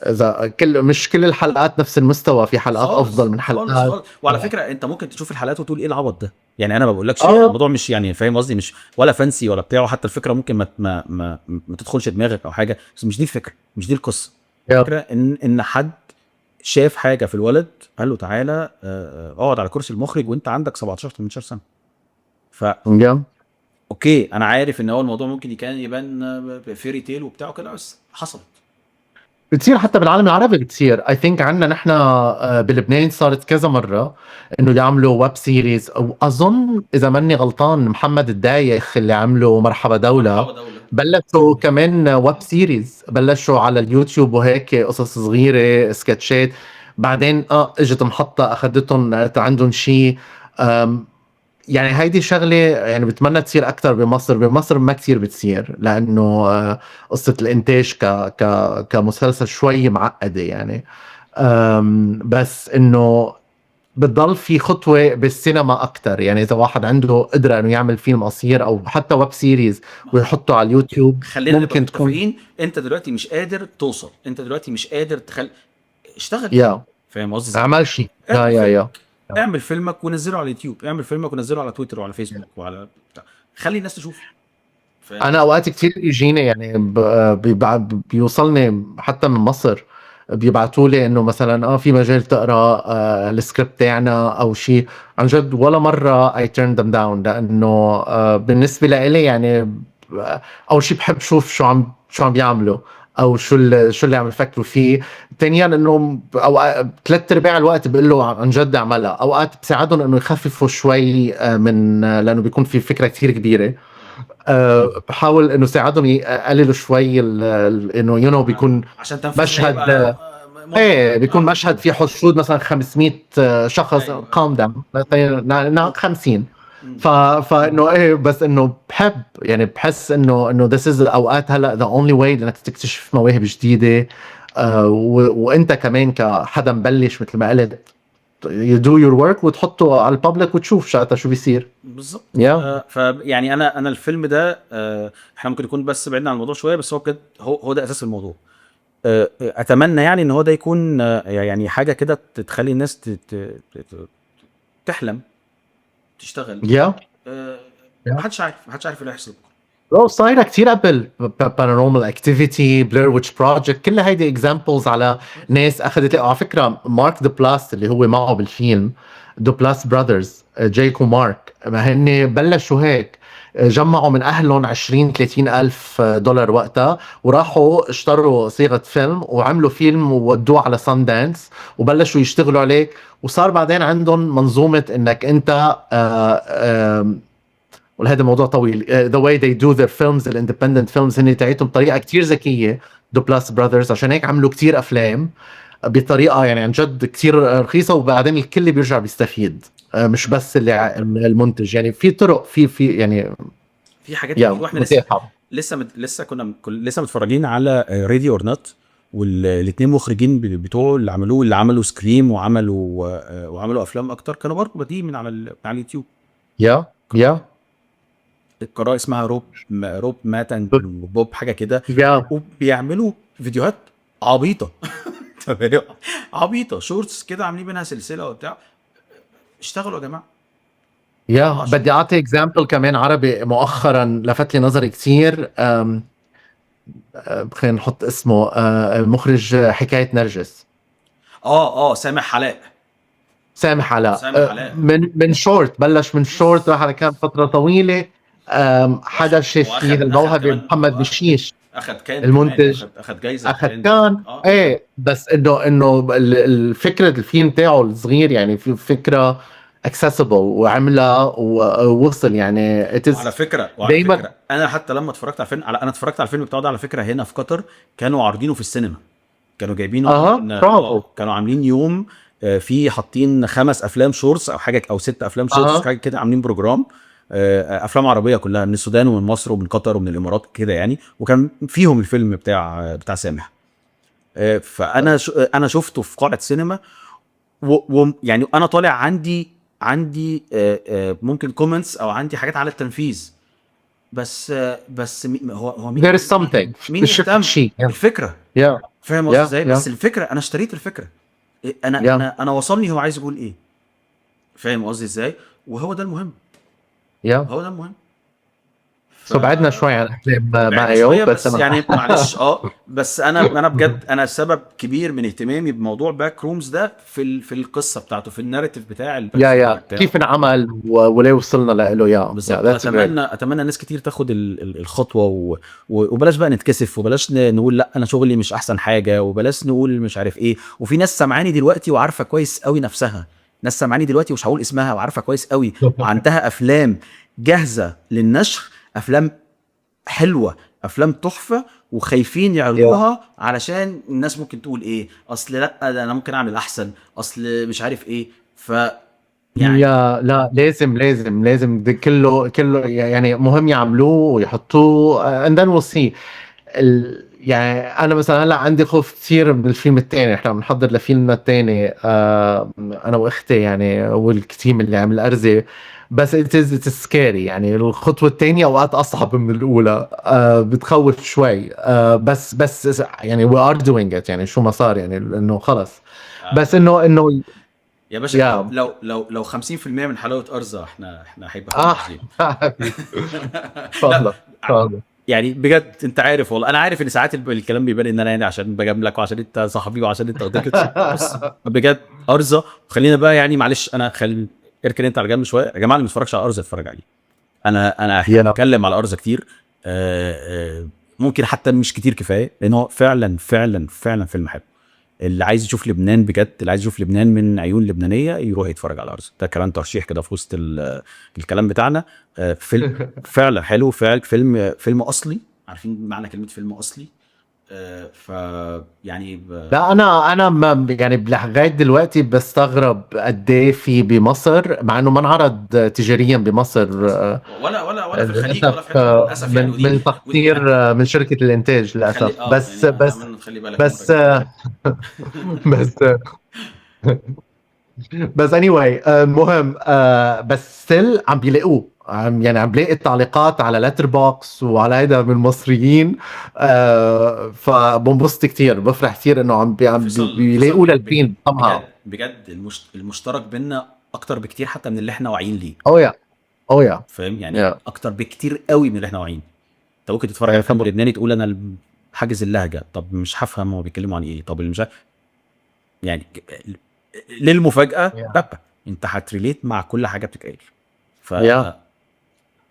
S1: اذا مش كل الحلقات نفس المستوى، في حلقات
S2: خالص،
S1: افضل من
S2: خالص،
S1: حلقات.
S2: خالص. وعلى فكرة انت ممكن تشوف الحلقات وتقول ايه العبط ده، يعني انا ما بقولكش الموضوع مش يعني فاهم قصدي، مش ولا fancy ولا بتاعه، حتى الفكرة ممكن ما تدخلش دماغك او حاجة، بس مش دي الفكرة، مش دي القصة. الفكرة ان حد شاف حاجة في الولد قال له تعالى، اقعد على كرسي المخرج وانت عندك 17 18 سنة. Okay، انا عارف ان هو الموضوع ممكن كان يبان fairy tale وبتاع وكده، بس حصلت.
S1: بتصير حتى بالعالم العربي بتصير. I think عندنا نحن بلبنان صارت كذا مرة انه يعملوا web series، واظن اذا ماني غلطان محمد الدايخ اللي عملوا مرحبا دولة،
S2: مرحبا دولة.
S1: بلشوا كمان web series، بلشوا على اليوتيوب وهيك قصص صغيرة سكتشات، بعدين اجت محطة اخذتهم عندهم شيء. يعني هيدي شغلة يعني بتمنى تصير أكتر بمصر. بمصر ما كتير بتصير، لأنه قصة الإنتاج ك ك كمسلسل شوي معقدة يعني. بس إنه بتضل في خطوة بالسينما أكتر، يعني إذا واحد عنده قدرة إنه يعمل فيلم قصير أو حتى web series ويحطه على اليوتيوب،
S2: خلينا نبقى
S1: ممكن تكون
S2: متفقين، أنت دلوقتي مش قادر توصل، أنت دلوقتي مش قادر اشتغل.
S1: yeah.
S2: فاهم قصدي؟
S1: اعمل شيء. yeah
S2: اعمل
S1: yeah
S2: فيلمك.
S1: yeah.
S2: اعمل فيلمك ونزله على اليوتيوب، اعمل فيلمك ونزله على تويتر وعلى فيسبوك وعلى بتاع، خلي الناس تشوف.
S1: انا اوقات كثير يجيني يعني بيوصلني حتى من مصر، بيبعتوا لي انه مثلا في مجال تقرا السكريبت تاعنا او شيء. عن جد ولا مرة I turn them down، لانه بالنسبة لإلي يعني اول شيء بحب شوف شو عم بيعملوا او شو اللي عم يفكروا فيه. ثانيا انه او 3/4 الوقت بقول له عن جد اعملها. اوقات بساعدهم انه يخففوا شوي من، لانه بيكون في فكرة كثير كبيرة، بحاول انه ساعدهم يقللوا شوي انه you know بيكون
S2: عشان تنفيذ
S1: مشهد، ايه بيكون مشهد في حشود مثلا 500 شخص، calm down 50. فانه ايه، بس انه بحب يعني بحس انه this is اوقات هلا the only way انك تكتشف مواهب جديدة، وانت كمان كحدا مبلش مثل ما قلت you do your work وتحطه على ال public وتشوف ساعتها شو بيصير.
S2: بالظبط. فيعني انا الفيلم ده، احنا ممكن يكون بس بعدنا عن الموضوع شوية، بس هو بجد هو ده اساس الموضوع. اتمنى يعني ان هو ده يكون يعني حاجة كده تخلي الناس تحلم تشتغل. محدش عارف، محدش عارف اللي هيحصل بكره.
S1: صايرة كثير قبل Paranormal Activity، Blair Witch Project، كل هيدي examples على ناس اخذت. على فكرة مارك دوبلاس اللي هو معه بالفيلم، Duplass Brothers، جيك ومارك، ما هن بلشوا هيك، جمعوا من اهلهم 20-30 الف دولار وقتها، وراحوا اشتروا صيغة فيلم وعملوا فيلم وودوه على ساندانس وبلشوا يشتغلوا عليه، وصار بعدين عندهم منظومة انك انت وهذا موضوع طويل، the way they do their films، ال independent films هن تاعتهم بطريقة كتير ذكية، Duplass Brothers، عشان هيك عملوا كتير افلام بطريقة يعني عن جد كتير رخيصة، وبعدين الكل بيرجع بيستفيد، مش بس اللي المنتج. يعني في طرق، في يعني
S2: في حاجات كتير. واحنا لسه كنا لسه متفرجين على Ready or Not، والاثنين مخرجين بتوعه اللي عملوه، اللي عملوا Scream وعملوا افلام اكتر، كانوا برضه بادئين من على اليوتيوب.
S1: yeah yeah
S2: القناة اسمها روب ماتن بوب حاجة كده، وبيعملوا فيديوهات عبيطه عبيطه shorts كده عاملين منها سلسلة وبتاع. اشتغلوا يا جماعة.
S1: يا بدي اعطي example كمان عربي مؤخرا لفت لي نظري كثير، خلينا نحط اسمه، مخرج حكاية نرجس.
S2: سامح علاء.
S1: سامح علاء من شورت، بلش من شورت، راح على كان فترة طويلة. حدا شاف فيه الموهبة، محمد بشيش
S2: اخذ كان
S1: المنتج،
S2: اخذ جايزة،
S1: اخذ كان ايه، بس انه الفكرة الفيلم تاعه الصغير يعني في فكرة accessible وعملها ووصل يعني.
S2: على فكرة دايما فكرة. انا حتى لما اتفرجت على الفيلم، انا اتفرجت على الفيلم بتاعه ده على فكرة هنا في قطر، كانوا عارضينه في السينما، كانوا جايبينه كانوا عاملين يوم في حاطين 5 افلام shorts او حاجة او 6 افلام shorts حاجة كده، عاملين program افلام عربية كلها من السودان ومن مصر ومن قطر ومن الامارات كده يعني، وكان فيهم الفيلم بتاع سامح. فانا انا شفته في قاعة سينما، ويعني انا طالع عندي ممكن comments او عندي حاجات على التنفيذ، بس هو مين
S1: there is something
S2: مين يهتم الفكرة؟ فاهم قصدي ازاي؟ بس الفكرة انا اشتريت الفكرة، انا انا وصلني هو عايز يقول ايه، فاهم قصدي ازاي؟ وهو ده المهم. هو ده المهم.
S1: بعدنا شوي عن افلام مايو
S2: بس يعني معلش. بس انا بجد انا سبب كبير من اهتمامي بموضوع Backrooms ده في القصة بتاعته، في ال narrative بتاع
S1: yeah كيف انعمل وليه وصلنا له.
S2: بالظبط. اتمنى ناس كتير تاخد الخطوة، وبلاش بقى نتكسف، وبلاش نقول لا انا شغلي مش احسن حاجة، وبلاش نقول مش عارف ايه. وفي ناس سامعاني دلوقتي وعارفه كويس قوي نفسها، ناس سامعاني دلوقتي ومش هقول اسمها وعارفه كويس قوي وعندها افلام جاهزة للنشر، افلام حلوة، افلام تحفة، وخايفين يعرضوها علشان الناس ممكن تقول ايه، اصل لا ده انا ممكن اعمل احسن، اصل مش عارف ايه. ف يعني
S1: لا لازم لازم لازم كله يعني مهم يعملوه ويحطوه and then we'll see. يعني انا مثلا هلا عندي خوف كثير من الفيلم الثاني، احنا عم نحضر لفيلمنا الثاني انا واختي يعني وال team اللي عمل ارزه، بس it is scary يعني. الخطوة الثانية اوقات اصعب من الاولى، بتخوف شوي، بس يعني we are doing it يعني شو ما صار يعني انه خلص. بس انه
S2: يا باشا لو 50% من حلاوة ارزه احنا هيبقى
S1: تفضل تفضل
S2: يعني بجد. انت عارف والله انا عارف ان ساعات الكلام بيبان ان انا يعني عشان بجاملك وعشان انت صاحبي وعشان انت قدرت، بس بجد ارزه. خلينا بقى يعني معلش انا اركن انت على جنب شوية يا جماعة، اللي ما اتفرجش على ارزه اتفرج عليه. انا هتكلم على ارزه كتير، ممكن حتى مش كتير كفاية، لان هو فعلا فعلا فعلا فيلم حلو. اللي عايز يشوف لبنان بجد، اللي عايز يشوف لبنان من عيون لبنانية يروح يتفرج على ارزه. ده كلام ترشيح كده في وسط الكلام بتاعنا. فيلم فعلا حلو، فعلا فيلم اصلي، عارفين معنى كلمة فيلم اصلي. ف يعني
S1: لا انا ما يعني لغاية دلوقتي بستغرب قد ايه في بمصر، مع انه ما انعرض تجاريا بمصر
S2: ولا في الخليج ولا في حتة للاسف، يعني
S1: من تقصير من شركة الانتاج للاسف. بس يعني بس بس بس بس anyway المهم، بس still عم بيلاقوه، يعني عم بلاقي التعليقات على Letterboxd وعلى هيدا من المصريين، فبنبسط كثير، بفرح كثير انه عم بيلاقوا للفيلم طبعا.
S2: بجد المشترك بينا اكتر بكتير حتى من اللي احنا واعيين ليه.
S1: oh yeah
S2: فاهم يعني اكتر بكتير قوي من اللي احنا واعيين. انت ممكن تتفرج على فيلم لبناني تقول انا حاجز اللهجة، طب مش هفهم هو بيتكلموا عن ايه، طب اللي مش يعني للمفاجاه لا انت هت relate مع كل حاجة بتتقال. ف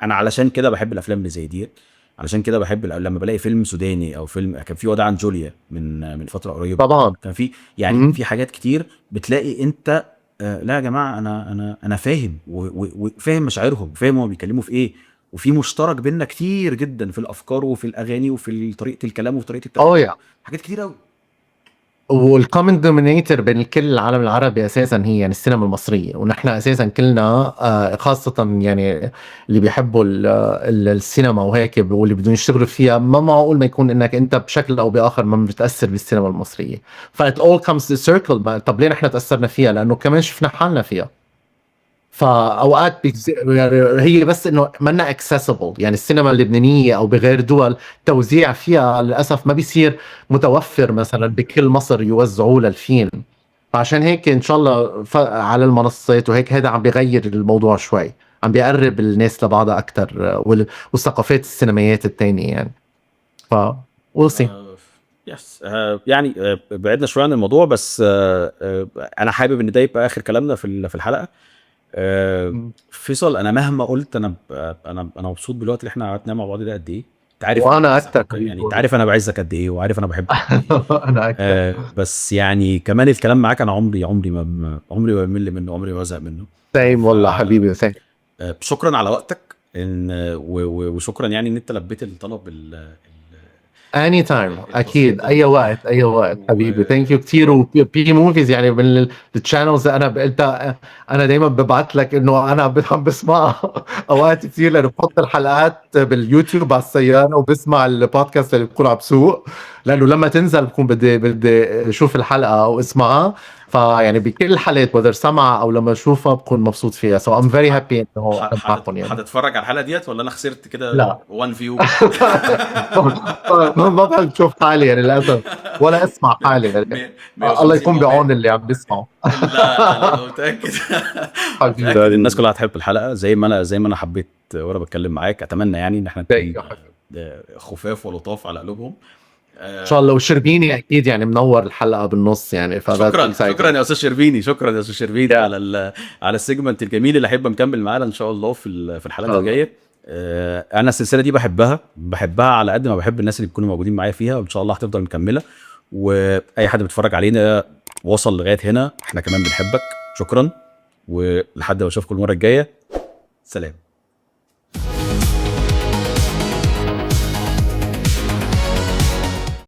S2: انا علشان كده بحب الافلام اللي زي دي، علشان كده بحب لما بلاقي فيلم سوداني او فيلم. كان في وداع عن جوليا من فترة قريبه
S1: طبعا،
S2: كان في يعني في حاجات كتير بتلاقي انت لا يا جماعة انا فاهم وفاهم مشاعرهم، فاهم هم بيتكلموا في ايه، وفي مشترك بينا كتير جدا في الافكار وفي الاغاني وفي طريقه الكلام وفي طريقه التفكير، حاجات كتير قوي.
S1: وال common denominator بين كل العالم العربي اساسا هي يعني السينما المصرية، ونحن اساسا كلنا خاصة يعني اللي بيحبوا السينما وهيك واللي بدهم يشتغلوا فيها، ما معقول ما يكون انك انت بشكل او باخر ما بتاثر بالسينما المصرية. ف it all comes to circle. طب ليه نحن تاثرنا فيها؟ لانه كمان شفنا حالنا فيها. فاوقات يعني هي بس انه منا accessible، يعني السينما اللبنانية او بغير دول توزيع فيها للاسف ما بيصير متوفر مثلا بكل مصر يوزعوه للفيلم. فعشان هيك ان شاء الله على المنصات وهيك هذا عم بيغير الموضوع شوي، عم بيقرب الناس لبعضها اكثر والثقافات السينمائيات الثانية يعني. ف we'll see.
S2: yes، يعني بعدنا شوية عن الموضوع، بس انا حابب ان ده يبقى اخر كلامنا في الحلقه. فيصل، انا مهما قلت انا انا انا مبسوط بالوقت اللي احنا قعدناه مع بعض ده قد ايه. انت عارف
S1: وانا اكثر.
S2: يعني انت عارف انا بعزك قد ايه وعارف انا بحبك.
S1: انا اكثر.
S2: بس يعني كمان الكلام معاك انا عمري ما بمل منه، عمري ما بزهق منه.
S1: same والله حبيبي، same.
S2: شكرا على وقتك ان وشكرا يعني ان انت لبيت الطلب
S1: any time، اكيد، اي وقت، اي وقت حبيبي. thank you كثير. و P Movies يعني من ال channels انا قلتها، انا دائما ببعث لك انه انا عم بسمعها اوقات كثير، لانه بحط الحلقات باليوتيوب على السيارة وبسمع البودكاست اللي بكون عم بسوق، لانه لما تنزل بكون بدي اشوف الحلقة او اسمعها. فيعني بكل الحالات، whether سمع او لما اشوفها، بكون مبسوط فيها، so I'm very happy انه انا معكم يعني.
S2: هتتفرج على الحلقة ديت ولا انا خسرت كده؟
S1: لا.
S2: 1 view.
S1: ما بحب اشوف حالي يعني للاسف، ولا اسمع حالي يعني. الله يكون بعون اللي عم بيسمعوا.
S2: لا لا لا، متاكد متأكد الناس كلها هتحب الحلقة زي ما انا حبيت وانا بتكلم معاك. اتمنى يعني ان احنا نكون خفاف ولطاف على قلوبهم.
S1: ان شاء الله. وشربيني اكيد يعني منور الحلقة بالنص يعني.
S2: شكرا، شكرا يا استاذ شربيني، شكرا يا استاذ شربيني على ال segment الجميل اللي هيبقى مكمل معانا ان شاء الله في الحلقات الجايه. انا السلسلة دي بحبها، بحبها على قد ما بحب الناس اللي بيكونوا موجودين معايا فيها، وان شاء الله هتفضل مكمله. واي حد بيتفرج علينا وصل لغاية هنا، احنا كمان بنحبك. شكرا، ولحد ما اشوفكم المرة الجايه، سلام.